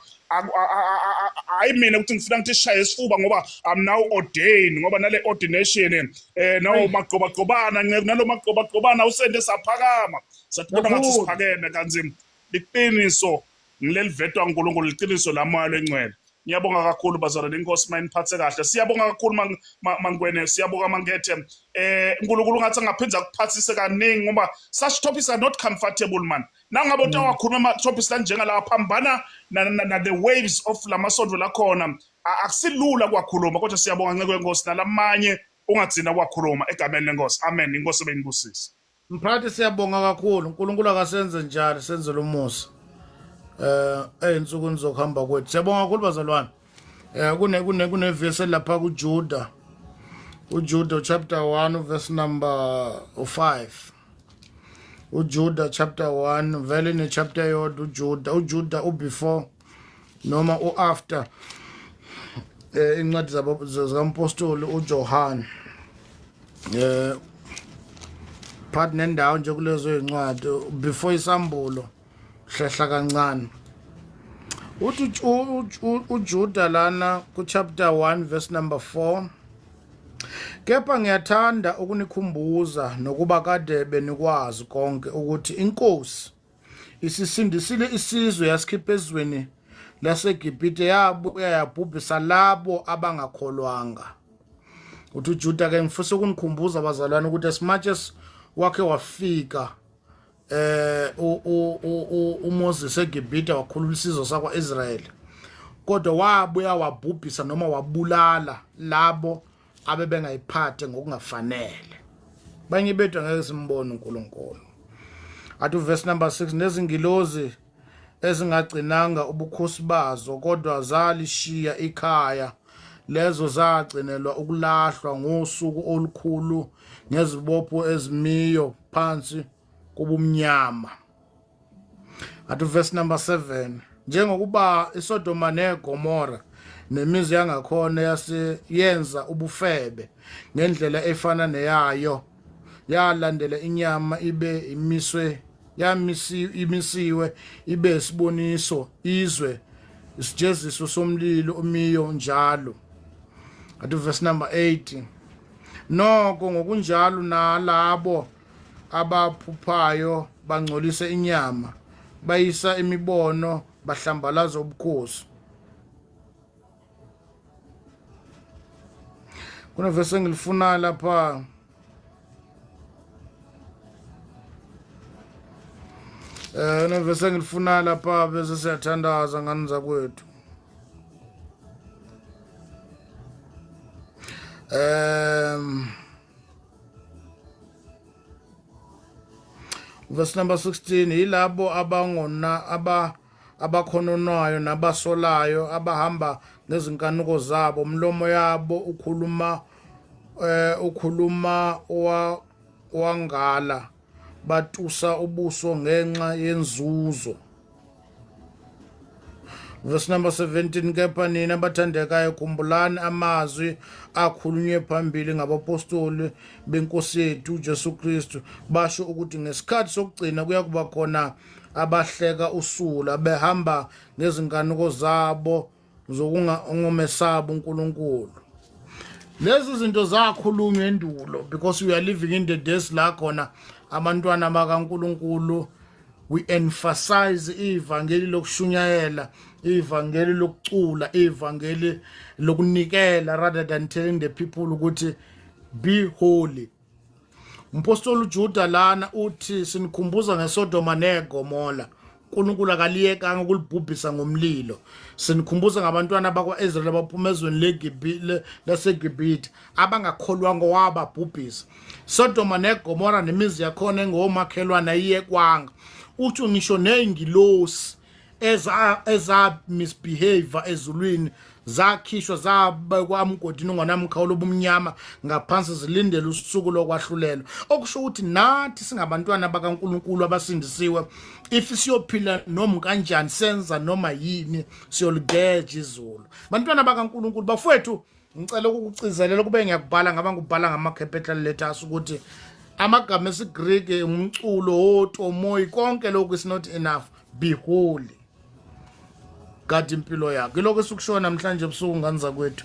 Hayi mina ukuthi ngifuna ngithi sishaye isifuba ngoba I'm now ordained, ngoba nale ordination nawo magqobagqobana nalo magqobagqobana usende saphakama satibona ngathi siphakeme kanzima. Liqiniso ngilelivetwa uNkulunkulu, liqiniso lamoya lengcwele. Ngiyabonga kakhulu bazalwane, inkosi mayiniphathe kahle. Siyabonga kakhulu Mangwene, siyabonga Mangethe. uNkulunkulu ngathi angaphinda akuphathise kaningi ngoba such topics are not comfortable man. Nangabe utawakhuluma ama topics lanjengalawa phambana na the waves of lamasonto lakhona, akusilula kwakhuluma, kodwa siyabonga nceke wenkosi nalamanye ungagcina kwakhuluma egameni lenkosi. Amen. Inkosi beyinibusise. Mphathi, siyabonga kakhulu. uNkulunkulu akasenze njalo, senzele umusa ey'nsukwini zokuhamba kwethu. Siyabonga kakhulu bazalwane. Kune kune kunevesi lapha kuJuda, uJuda chapter 1 verse number 5. uJuda chapter 1 vele ne chapter yodwa uJuda, uJuda ubefore noma uafter incwadi zabo zikampostoli uJohn, phakathi nendawo nje kulezo incwadi before isambulo, hlehla kancane. Uthi uJuda lana ku chapter 1 verse number 4: "Kepha ngiyathanda ukunikhumbuza, nokuba kade benikwazi konke, ukuthi inkosi isisindisile isizwe yasikhipha ezweni laseGibhithe, yabuya yabhubhisa labo abangakholwanga." Uthi uJuda ke, ngifisa ukunikhumbuza bazalwane ukuthi as much as wakhe wafika uMoses eGibhithe wakhulula isizwe sakwaIsrael, kodwa wabuya wabhubhisa noma wabulala labo abebengayiphathe ngokungafanele. Banye bethu angeke simbone uNkulunkulu. Athi verse number 6: "Nezingilozi ezingagcinanga ubukhosi bazo kodwa zalishiya ikhaya, lezo zagcinelwa ukulahlwa ngosuku olukhulu ngezibopho ezimiyo phansi kobumnyama." Athi verse number 7: "Njengokuba iSodoma neGomora nemizi yangakhona yase yenza ubufebe ngendlela efana neyayo, yalandela inyama, ibe imiswe yamisiwe imisiwe ibe isiboniso izwe isijeziso somlilo omiyo njalo." Athi verse number 8: "Noko ngokunjalo nalabo abaphuphayo bangcolisa inyama, bayisa imibono, bahlambalaza ubukhosi." Kunevesi engilifunayo lapha. Nevesi engilifunayo lapha bese siyathandaza ngani zakwethu. Verse number 16: "Yilabo abangona abakhononwayo nabasolayo, abahamba ngezinkanuko zabo, umlomo yabo ukhuluma wangala, batusa ubuso ngenxa yenzuzo." Verse number 17: "Kepha nina abathandekayo, khumbulani amazwi akhulunywe phambili ngabapostoli benkosi yethu uJesu Kristu. Basho ukuthi ngesikhathi sokugcina kuyakuba khona abahleka usula, behamba ngezinkanuko zabo zokungomesaba uNkulunkulu." Lezi zinto zakhulunywa endulo because we are living in the days la khona abantwana bakaNkulunkulu we emphasize ivangeli lokushunyayela, ivangeli lokucula, ivangeli lokunikela, rather than telling the people ukuthi be holy. Umpostoli uJuda lana uthi sinikhumbuza ngeSodoma neGomora, uNkulunkulu akaliyekanga ukulibhubhisa ngomlilo. Sinikhumbuza ngabantwana bakwa-Israyeli abaphuma ezweni laseGibhithe abangakholwanga, wababhubhisa. Sodoma neGomora nemizi yakhona engomakhelwane ayiyekwanga. Uthi ngisho ney'ngilosi eza misbehave ezulwini zakhishwa, zabekwa amgodini onganamkhawulo obumnyama ngaphansi, zilindele usuku lokwahlulelwa. Okusho ukuthi nathi singabantwana bakaNkulunkulu abasindisiwe, if siyophila noma kanjani, senza noma yini, siyoligeja izulu. Bantwana bakaNkulunkulu, bafowethu, ngicela ukukucizelela kube ngiyakubhala ngaba ngubhala ngama-capital letters ukuthi amagama esiGriki, umculo, otomoyi, konke lokhu is not enough. Be holy. Gada impilo yakho. Iloko esikushoyo namhlanje ebusuku ngane zakwethu.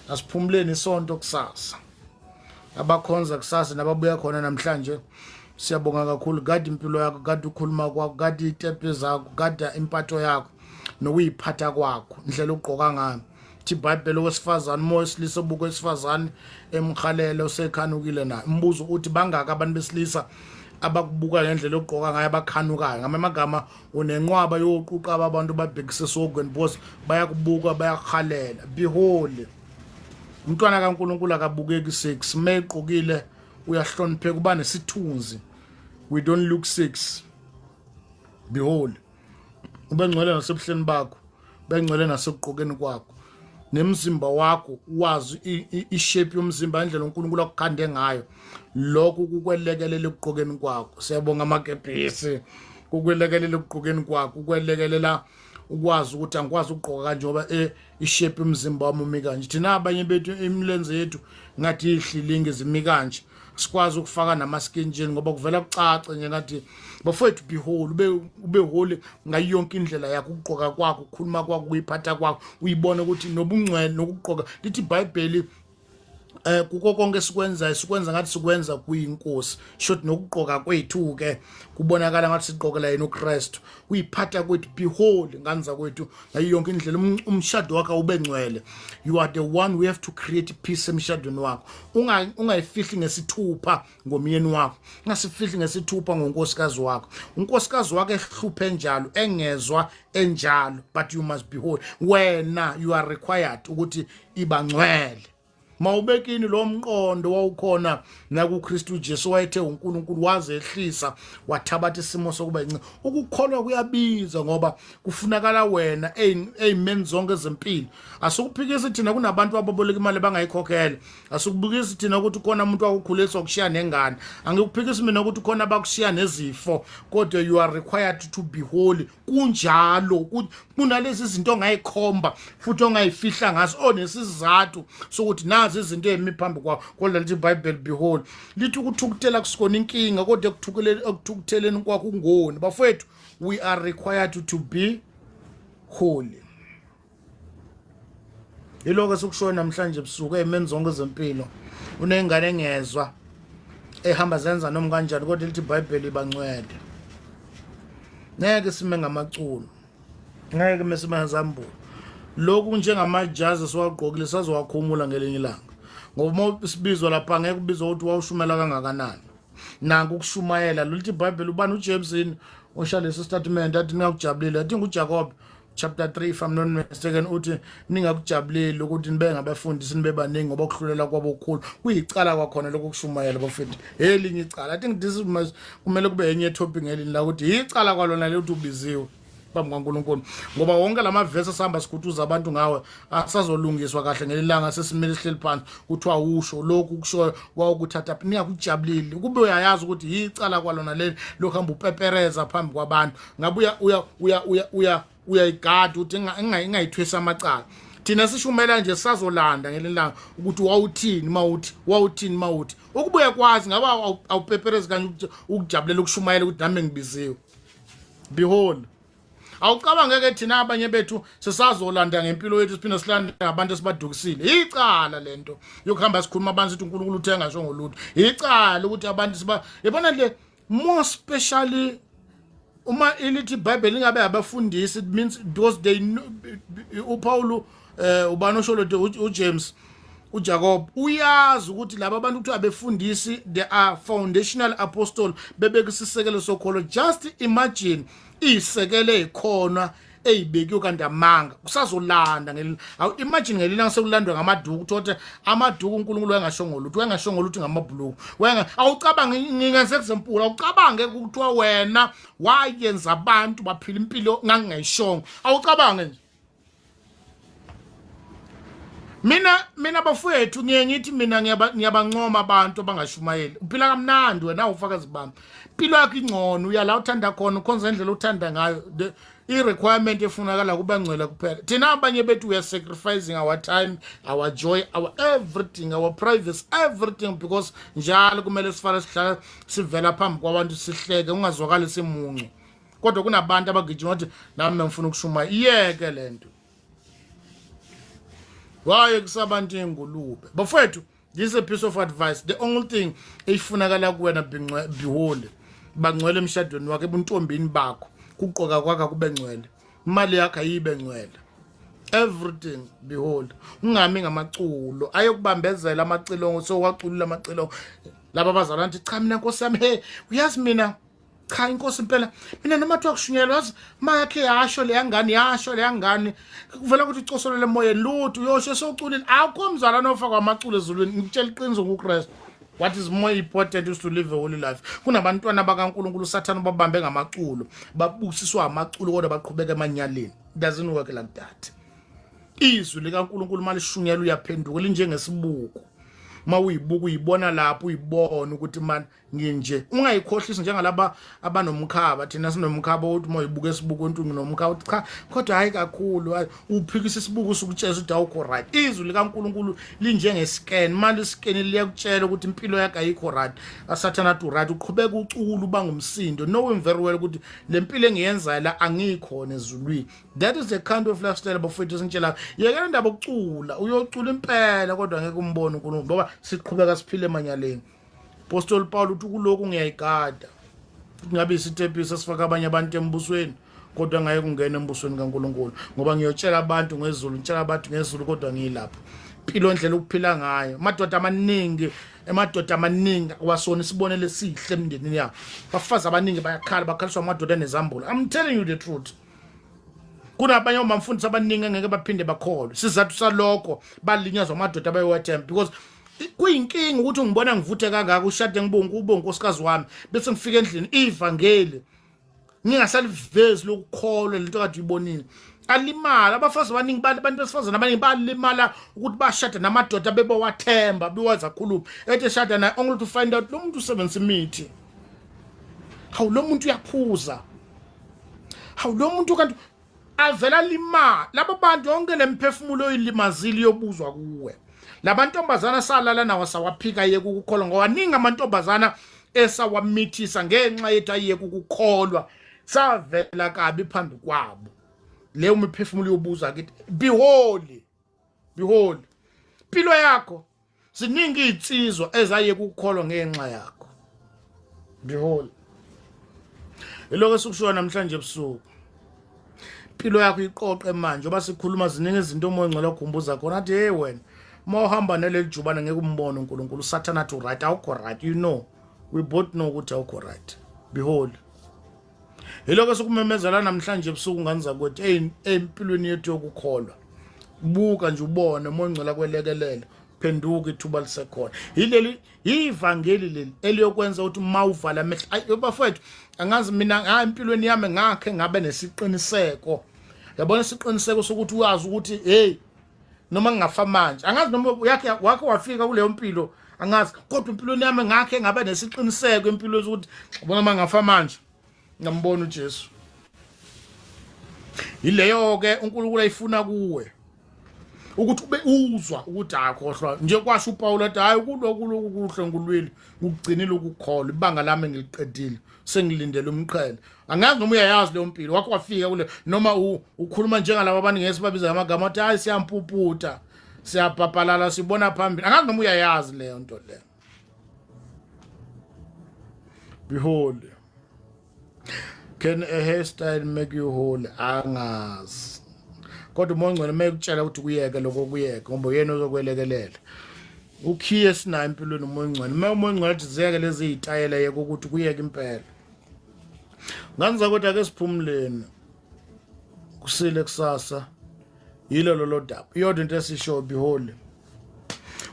Asiphumuleni isonto kusasa. Abakhonza kusasa nababuya khona namhlanje siyabonga kakhulu. Gada impilo yakho, gada ukukhuluma kwakho, gada iy'tepe zakho, gada impatho yakho nokuyiphatha kwakho, indlela ogqoka ngayo. Thi iBhayibheli owesifazane uma owesilisa obuka owesifazane emkhalele usekhanukile naye. Umbuzo uthi bangaka abantu besilisa abakubuka ngendlela ogqoka ngayo abakhanukayo? Ngamanye amagama unenqwaba yoquqa abantu babhekise esihogweni because bayakubuka bayakuhalela. Be holy. Umntwana kaNkulunkulu akabukeki six meqokile uyahlonipheka uba nesithunzi. We don't look six. Be holy. Ube ngcwele nasebuhleni bakho, bengcwele nasekugqokeni kwakho nemzimba wakho, wazi ishape yomzimba, indlela uNkulunkulu akukhande ngayo. Lokho kukwelekelela ekugqokeni kwakho. Siyabonga amakepisi. Kukwelekelela ekugqokeni kwakho, ukwelekelela ukwazi ukuthi angikwazi ukugqoka kanje ngoba ishape yomzimba wami umi kanje. Thina abanye bethu imilenze yethu ngathi ihlilingi zimi kanje, sikwazi ukufaka nama-skin jean ngoba kuvela kucace nje ngathi. Bafowethu, be holy, ube holy ngayo yonke indlela yakho, ukugqoka kwakho, ukukhuluma kwakho, ukuyiphatha kwakho, uyibone ukuthi nobungcwele nokugqoka. Lithi iBhayibheli kuko konke esikwenzayo sikwenza ngathi sikwenza kuyinkosi. Short, nokugqoka kwethu ke kubonakala ngathi sigqokela yena uKristu. Kuyiphatha kwethu, be holy ngane zakwethu ngayo yonke indlela. Umshado wakho ube ngcwele. You are the one who have to create peace emshadweni wakho. Ungayifihli ngesithupha ngomyeni wakho, ungasifihli ngesithupha ngonkosikazi wakho. Unkosikazi wakho ehluphe njalo, engezwa enjalo, but you must be holy. Wena you are required ukuthi iba ngcwele. Mawubekini lo mqondo wawukhona nakuKristu Jesu, wayethe uNkulunkulu wazehlisa wathabatha isimo sokuba inceku. Ukukholwa kuyabiza ngoba kufunakala wena ey'meni zonke zempilo. Asikuphikisi thina kunabantu ababoleka imali bangayikhokhela. Asikubukisi thina ukuthi khona umuntu wakukhuliswa kushiya nengane. Angikuphikisi mina ukuthi khona abakushiya nezifo, kodwa you are required to be holy. Kunjalo kunalezi zinto ongayikhomba futhi ongayifihla ngazo, onesizathu sokuthi nazi izinto ezimi phambi kwakho. Kodwa lithi iBhayibheli be holy. Lithi ukuthukutela kusikona inkinga, kodwa ekuthukutheleni kwakho ungoni. Bafowethu, we are required to be holy. Yiloko esikushoyo namhlanje ebusuku ey'meni zonke zempilo. Unengane engezwa ehamba zenza noma kanjani, kodwa lithi iBhayibheli ibangcwele. Ngeke sime ngamaculo, ngeke mesime ngezambulo. Lokhu njengamajazi esiwagqokile sazowakhumula ngelinye ilanga, ngoba uma sibizwa lapha ngeke ubizwa ukuthi wawushumela kangakanani. Nanku ukushumayela lithi iBhayibheli. Ubani, uJames yini osha lesi statement athi ningakujabulile? Athi nguJakob chapter 3 if I'm not mistaken, uthi ningakujabuleli ukuthi nibe ngabafundisi nibe baningi, ngoba ukuhlulela kwabo okukhulu. Kuyicala kwakhona lokho kushumayela bafethu, elinye icala. I think this is kumele kube enye topic ngelinye la, ukuthi icala kwalona lethi ubiziwe phambi kaNkulunkulu, ngoba wonke lamavesi asihamba sikhuthuza abantu ngawe asazolungiswa kahle ngelilanga sesimele sihleli phansi, kuthiwa usho lokhu kushoyo wawukuthatha. Ningakujabuleli ukube uyayazi ukuthi yicala kwalona leli lokuhamba upepereza phambi kwabantu. Ngabe uya uya uya uya uya uyayigada ukuthi ingayithwesi amacala. Thina sishumela nje, sazolanda ngelinye ilanga ukuthi wawuthini mawuthi, wawuthini mawuthi ukubuye kwazi ngabe awupeperezi kanye ukujabulela ukushumayela ukuthi nami ngibiziwe. Be holy. Awucabange ke, thina abanye bethu sisazolanda ngempilo yethu, siphinde silande ngabantu esibadukisile. Icala lento yokuhamba sikhuluma abantu sithi uNkulunkulu uthenga ngisho ngolutho. Icala ukuthi abantu siba yabona le, more specially uma ilithi iBhayibheli ingabe abafundisi. It means because they uPaul, ubani osho lo, uJames, uJacob uyazi ukuthi laba abantu kuthiwa abefundisi, they are foundational apostle, bebeka isisekelo sokholo. Just imagine isekelo ezikhona eyibekiwe kanti amanga kusazolanda ngelinye. Awu imagine ngelinye sekulandwa ngamaduku, uthothi amaduku uNkulunkulu wayengashongo lutho, wayengashongo lutho ngamabhuluku. Wayenga awucabange, ngingenze example, awucabange kuthiwa wena wayenza abantu baphila impilo ngangingayishongo. Awucabange nje. Mina bafowethu, ngiye ngithi mina ngiyabancoma abantu abangashumayeli. Uphila kamnandi wena, awufakazi bami. Impilo yakho ingcono, uya la uthanda khona, ukhonza indlela othanda ngayo. The i-requirement efunakala kuba ngcwele kuphela. Thina abanye bethu, we are sacrificing our time, our joy, our everything, our privacy, everything, because njalo kumele sifale sihlala sivela phambi kwabantu sihleke, ungazwakali simuncu. Kodwa kunabantu abagijima bathi nami ngifuna ukushumayela. Iyeke lento. Waye kusabantu ingulube. Bafethu, this is a piece of advice. The only thing eyifunakala kuwena bihole. Bangcwele emshadweni wakhe ebuntombini bakho. Kuqoka kwakho kube ngcwele. Imali yakho ayibe ngcwele. Everything behold. Ungami ngamaculo ayokubambezela amacilongo so waculula amacilongo. Laba bazalwane athi cha mina nkosi yami hey uyazi mina cha inkosi impela mina noma kuthiwa kushunyelwa yazi mayakhe yasho leya ngane yasho leya ngane kuvela ukuthi ucosolele emoyeni lutho uyosho esewuculile akukho mzalwane ofakwa amaculo ezulwini ngikutshela iqiniso ngukristu. What is more important is to live a holy life. Kunabantwana bakaNkulunkulu uSathane babambe ngamaculo, babusiswa amaculo kodwa baqhubeka emanyaleni. It doesn't work like that. Izwi likaNkulunkulu malishunyelwa uyaphenduka linjengesibuko. Uma uyibuka uyibona lapho uyibona ukuthi man nginje ungayikhohlisi njengalaba abanomkhaba. Thina sinomkhaba uthi uma uyibuka esibuko into nginomkhaba uthi cha kodwa hayi kakhulu hayi uphikisa isibuko usukutshela ukuthi awukho right. Izwi likaNkulunkulu linjengescan, manje iscan liyakutshela ukuthi impilo yakho ayikho right. Asathana athi right uqhubeka ucula uba ngumsindo knowing very well ukuthi le mpilo engiyenzayo la angikhona ezulwini. That is the kind of lifestyle bafethu esingitshela. Yekela indaba yokucula, uyocula impela kodwa ngeke umbone uNkulunkulu ngoba siqhubeka siphile emanyaleni. Apostoli Paul uthi kulokhu ngiyayigada ngabe isitepisi esifaka abanye abantu embusweni kodwa ngaye kungena embusweni kaNkulunkulu ngoba ngiyotshela abantu ngezulu, ngitshela abantu ngezulu kodwa ngiyilapho. Impilo ndlela ukuphila ngayo amadoda amaningi, emadoda amaningi awasona isibonelo esihle emndenini yabo. Abafazi abaningi bayakhala, bakhaliswa amadoda anezambulo. I'm telling you the truth. Kunabanye omamfundisi abaningi engeke baphinde bakholwe. Sizathu salokho balinyazwa amadoda abayowathemba because kuyinkinga ukuthi ungibona ngivuthe kangaka ushade ngibonke ube unkosikazi wami bese ngifika endlini ivangeli ngingasalivezi lokukholwa lento kade uyibonile. Alimala abafazi abaningi, abantu besifazane abaningi balimala ukuthi bashade namadoda bebewathemba bewazi akhuluma ethi eshada naye only to find out lo muntu usebenzisa imithi. Hawu lo muntu uyaphuza, hawu lo muntu kanti avela limala. Labo bantu yonke lemphefumulo oyilimazile iyobuzwa kuwe. Labantombazana salala nawo sawaphika yeke ukukholwa ngoba ningi amantombazana esawamithisa ngenxa yethu ayeke ukukholwa savela kabi phambi kwabo. Leyo miphefumulo iyobuza kithi. Behold, behold impilo yakho. Ziningi izinsizwa ezayeka ukukholwa ngenxa yakho. Behold, iloko esikushoyo namhlanje ebusuku. Impilo yakho iqoqe manje oba sikhuluma ziningi izinto umoya ongcwele okhumbuza khona athi hey wena uma uhamba naleli jubane ngeke umbone uNkulunkulu. uSathana athi right awukho right, you know we both know ukuthi awukho right. Behold, yiloko esikumemezela namhlanje ebusuku ngane zakwethu empilweni yethu yokukholwa. Buka nje ubone umoya ongcwele akwelekelela, phenduka ithuba lisekhona. Yileli ivangeli leli eliyokwenza ukuthi uma uvala amehlo. Ayi bafowethu, angazi mina hayi empilweni yami ngakhe ngabe nesiqiniseko, yabona isiqiniseko sokuthi uyazi ukuthi hey noma ngingafa manje angazi noma yakhe wakhe wafika kuleyo mpilo angazi, kodwa empilweni yami ngakhe ngabe nesiqiniseko empilweni ukuthi yabona uma ngafa manje ngambona uJesu. Yileyo ke uNkulunkulu ayifuna kuwe ukuthi ube uzwa ukuthi akhohlwa nje kwasho uPaul athi hayi kulokhu lokhu kuhle ngulwile ngikugcinile ukukholwa ibanga lami ngiliqedile sengilindele umqhele. Angazi noma uyayazi leyo mpilo wakho wafika kule noma ukhuluma njengalabo abantu ngeke sibabiza ngamagama athi hayi siyampuputa siyabhabhalala sibona phambili. Angazi noma uyayazi leyo nto leyo. Behold, can a hairstyle make you whole? Angazi, kodwa umoya ongcwele uma ekutshela ukuthi kuyeke lokho kuyeke ngoba uyena ozokwelekelela. Ukhiye esinayo empilweni umoya ongcwele. Uma umoya ongcwele athi ziyeke lezi zitayela yeke ukuthi kuyeke impela. Nganza kodwa ake siphumuleni kusile kusasa yilo lolo daba. Iyodwa into esisho behold,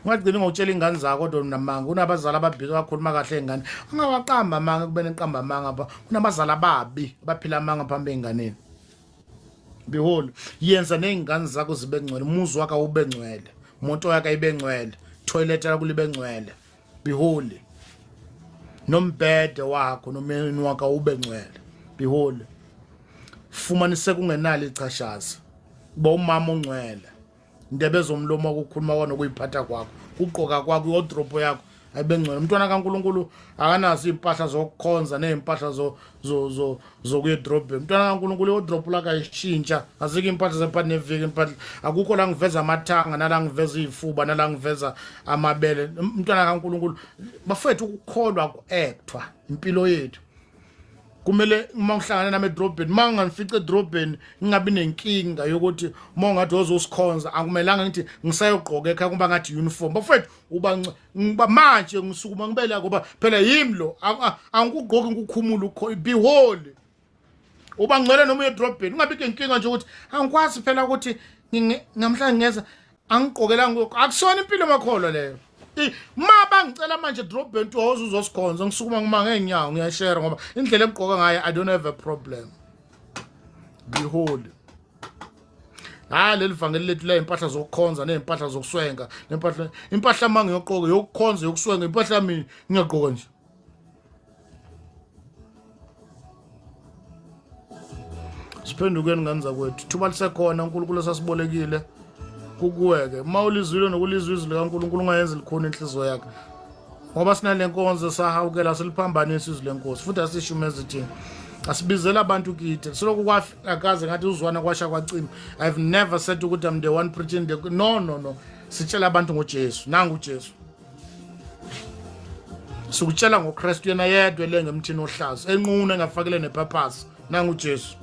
ungagcini ngokutshela ingane zakho kodwa unamanga. Kunabazali ababhizi bakhuluma kahle ingane ungawaqamba amanga kubene qamba amanga pha. Kunabazali ababi abaphila amanga phambi einganeni. Behold, yenza nezingane zakho zibe ngcwele, umuzi wakho awube ngcwele, imoto yakho ayibe ngcwele, toilet yakho libe ngcwele. Behold, nombhede wakho nomyeni wakho awube ngcwele. Behold, fumanise kungenalo ichashaza, uba umama ongcwele. Indebe zomlomo wakho, ukukhuluma kwakho nokuyiphatha kwakho, kugqoka kwakho, iwardrobe yakho Ayibengcwele. Umntwana kaNkuluNkulu akanazo impahla zokukhonza nezimpahla zo zo zo zokuya edrobheni. Umntwana kaNkuluNkulu iwardrobe lakhe ayishintsha. Azikho impahla zempahla neviki impahla. Akukho la ngiveza amathanga nala ngiveza izifuba nala ngiveza amabele. Umntwana kaNkuluNkulu bafethu ukukholwa ku-actwa impilo yethu. Kumele uma ngihlangana nami edrobheni, uma nginganifica edrobheni ngingabi nenkinga yokuthi uma ungathi wozosikhonza akumelanga ngithi ngisayogqoka ekhaya kuba ngathi uniform. Bafethu uba ngiba manje ngisukuma ngibele ngoba phela yimi lo angikugqoki ngikukhumula ukho be holy. Uba ngcwele noma uye edrobheni ungabi inkinga nje ukuthi angikwazi phela ukuthi ngamhlanje ngeza angigqokelanga akusona impilo makholwa leyo. Ma bangicela manje edrobheni ukuthi woza uzosikhonza ngisukuma ngima ngeenyawo ngiyashare ngoba indlela engigqoka ngayo I don't have a problem. Be holy. Hayi leli vangeli lethu la impahla zokukhonza nezimpahla zokuswenga nempahla impahla mangi yoqoka yokukhonza yokuswenga impahla yami ngiyagqoka nje. Siphendukeni ngane zakwethu, thuba lisekhona uNkulunkulu esasibolekile kukuweke. Uma ulizwile nokulizwa izwi likaNkulunkulu ungayenzi likhona inhliziyo yakhe. Ngoba sinale nkonzo sahawukela siliphambanisa izwi lenkosi futhi asishumeze thina. Asibizela abantu kithi. Siloku kwakaze ngathi uzwana kwasha kwacima. I've never said ukuthi I'm the one preaching the no no no. Sitshela abantu ngoJesu. Nangu uJesu. Sikutshela ngoKristu yena yedwa elenge emthini ohlaza enqunu engafakile nephaphasi. Nangu uJesu.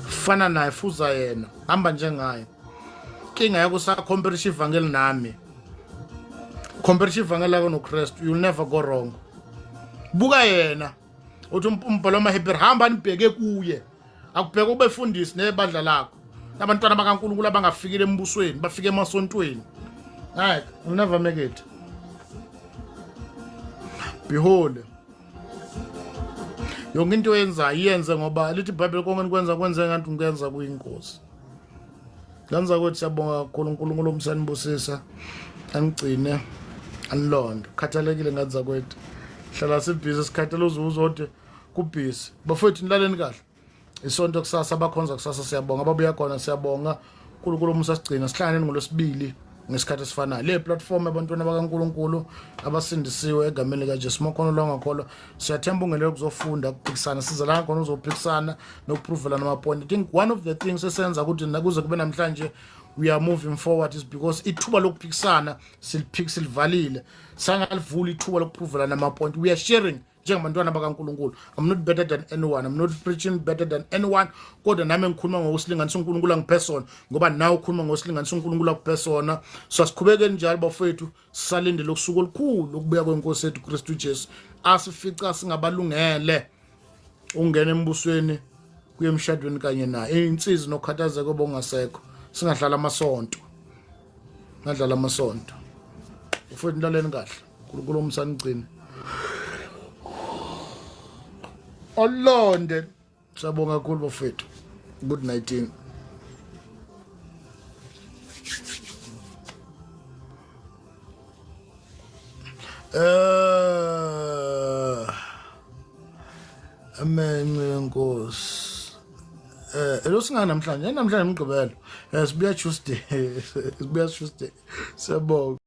Fana naye fuza yena. Hamba njengaye. Inkinga yakho usakhomparisha ivangeli nami. Khomparisha ivangeli lakho noKristu, you'll never go wrong. Buka yena. Uthi umbhalo wamaHebheru hamba nibheke kuye. Akubheke ubefundisi nebandla lakho. Abantwana bakaNkulunkulu abangafikile embusweni, bafike emasontweni. Hayi, you'll never make it. Behold. Yonke into oyenzayo iyenze ngoba lithi iBhayibheli konke nikwenza kwenze ngathi ngikwenza kuyinkosi. Ngenza ukuthi siyabonga kakhulu uNkulunkulu umsanibusisa angigcine anilonde. Khathalekile ngathi zakwethu. Hlala sibhizi sikhathele uzuzode kubhizi. Bafowethu nilaleni kahle. Isonto kusasa abakhonza kusasa siyabonga ababuya khona siyabonga. uNkulunkulu umusa sigcina sihlangane ngolwesibili ngesikhathi esifanayo. Le platform yabantwana bakaNkulunkulu abasindisiwe egameni likaJesu. Uma khona longakholwa siyathemba ungenele ukuzofunda ukuphikisana siza la khona uzophikisana nokuprovelana ama-point. I think one of the things esenza ukuthi nakuze kube namhlanje we are moving forward is because ithuba lokuphikisana silivalile sangalivula ithuba lokuprovelana ama-point. We are sharing njengabantwana bakaNkulunkulu. I'm not better than anyone, I'm not preaching better than anyone, kodwa nami ngikhuluma ngokusilinganisa uNkulunkulu angiphe sona ngoba nawe ukhuluma ngokusilinganisa uNkulunkulu akuphe sona. So asiqhubekeni njalo bafowethu, sisalindele usuku olukhulu ukubuya kwenkosi yethu Kristu Jesu asifica singabalungele ungena embusweni kuye emshadweni kanye naye. Insizi nokukhathazeka obongasekho, singadlala amasonto, ngadlala amasonto. Ufuna nilaleni kahle. uNkulunkulu omsanigcine olonde. Siyabonga kakhulu bafethu. Good night. Amen Nkosi. Elosinga namhlanje, namhlanje umgqibelo. Sibuya Tuesday. Sibuya Tuesday. Siyabonga.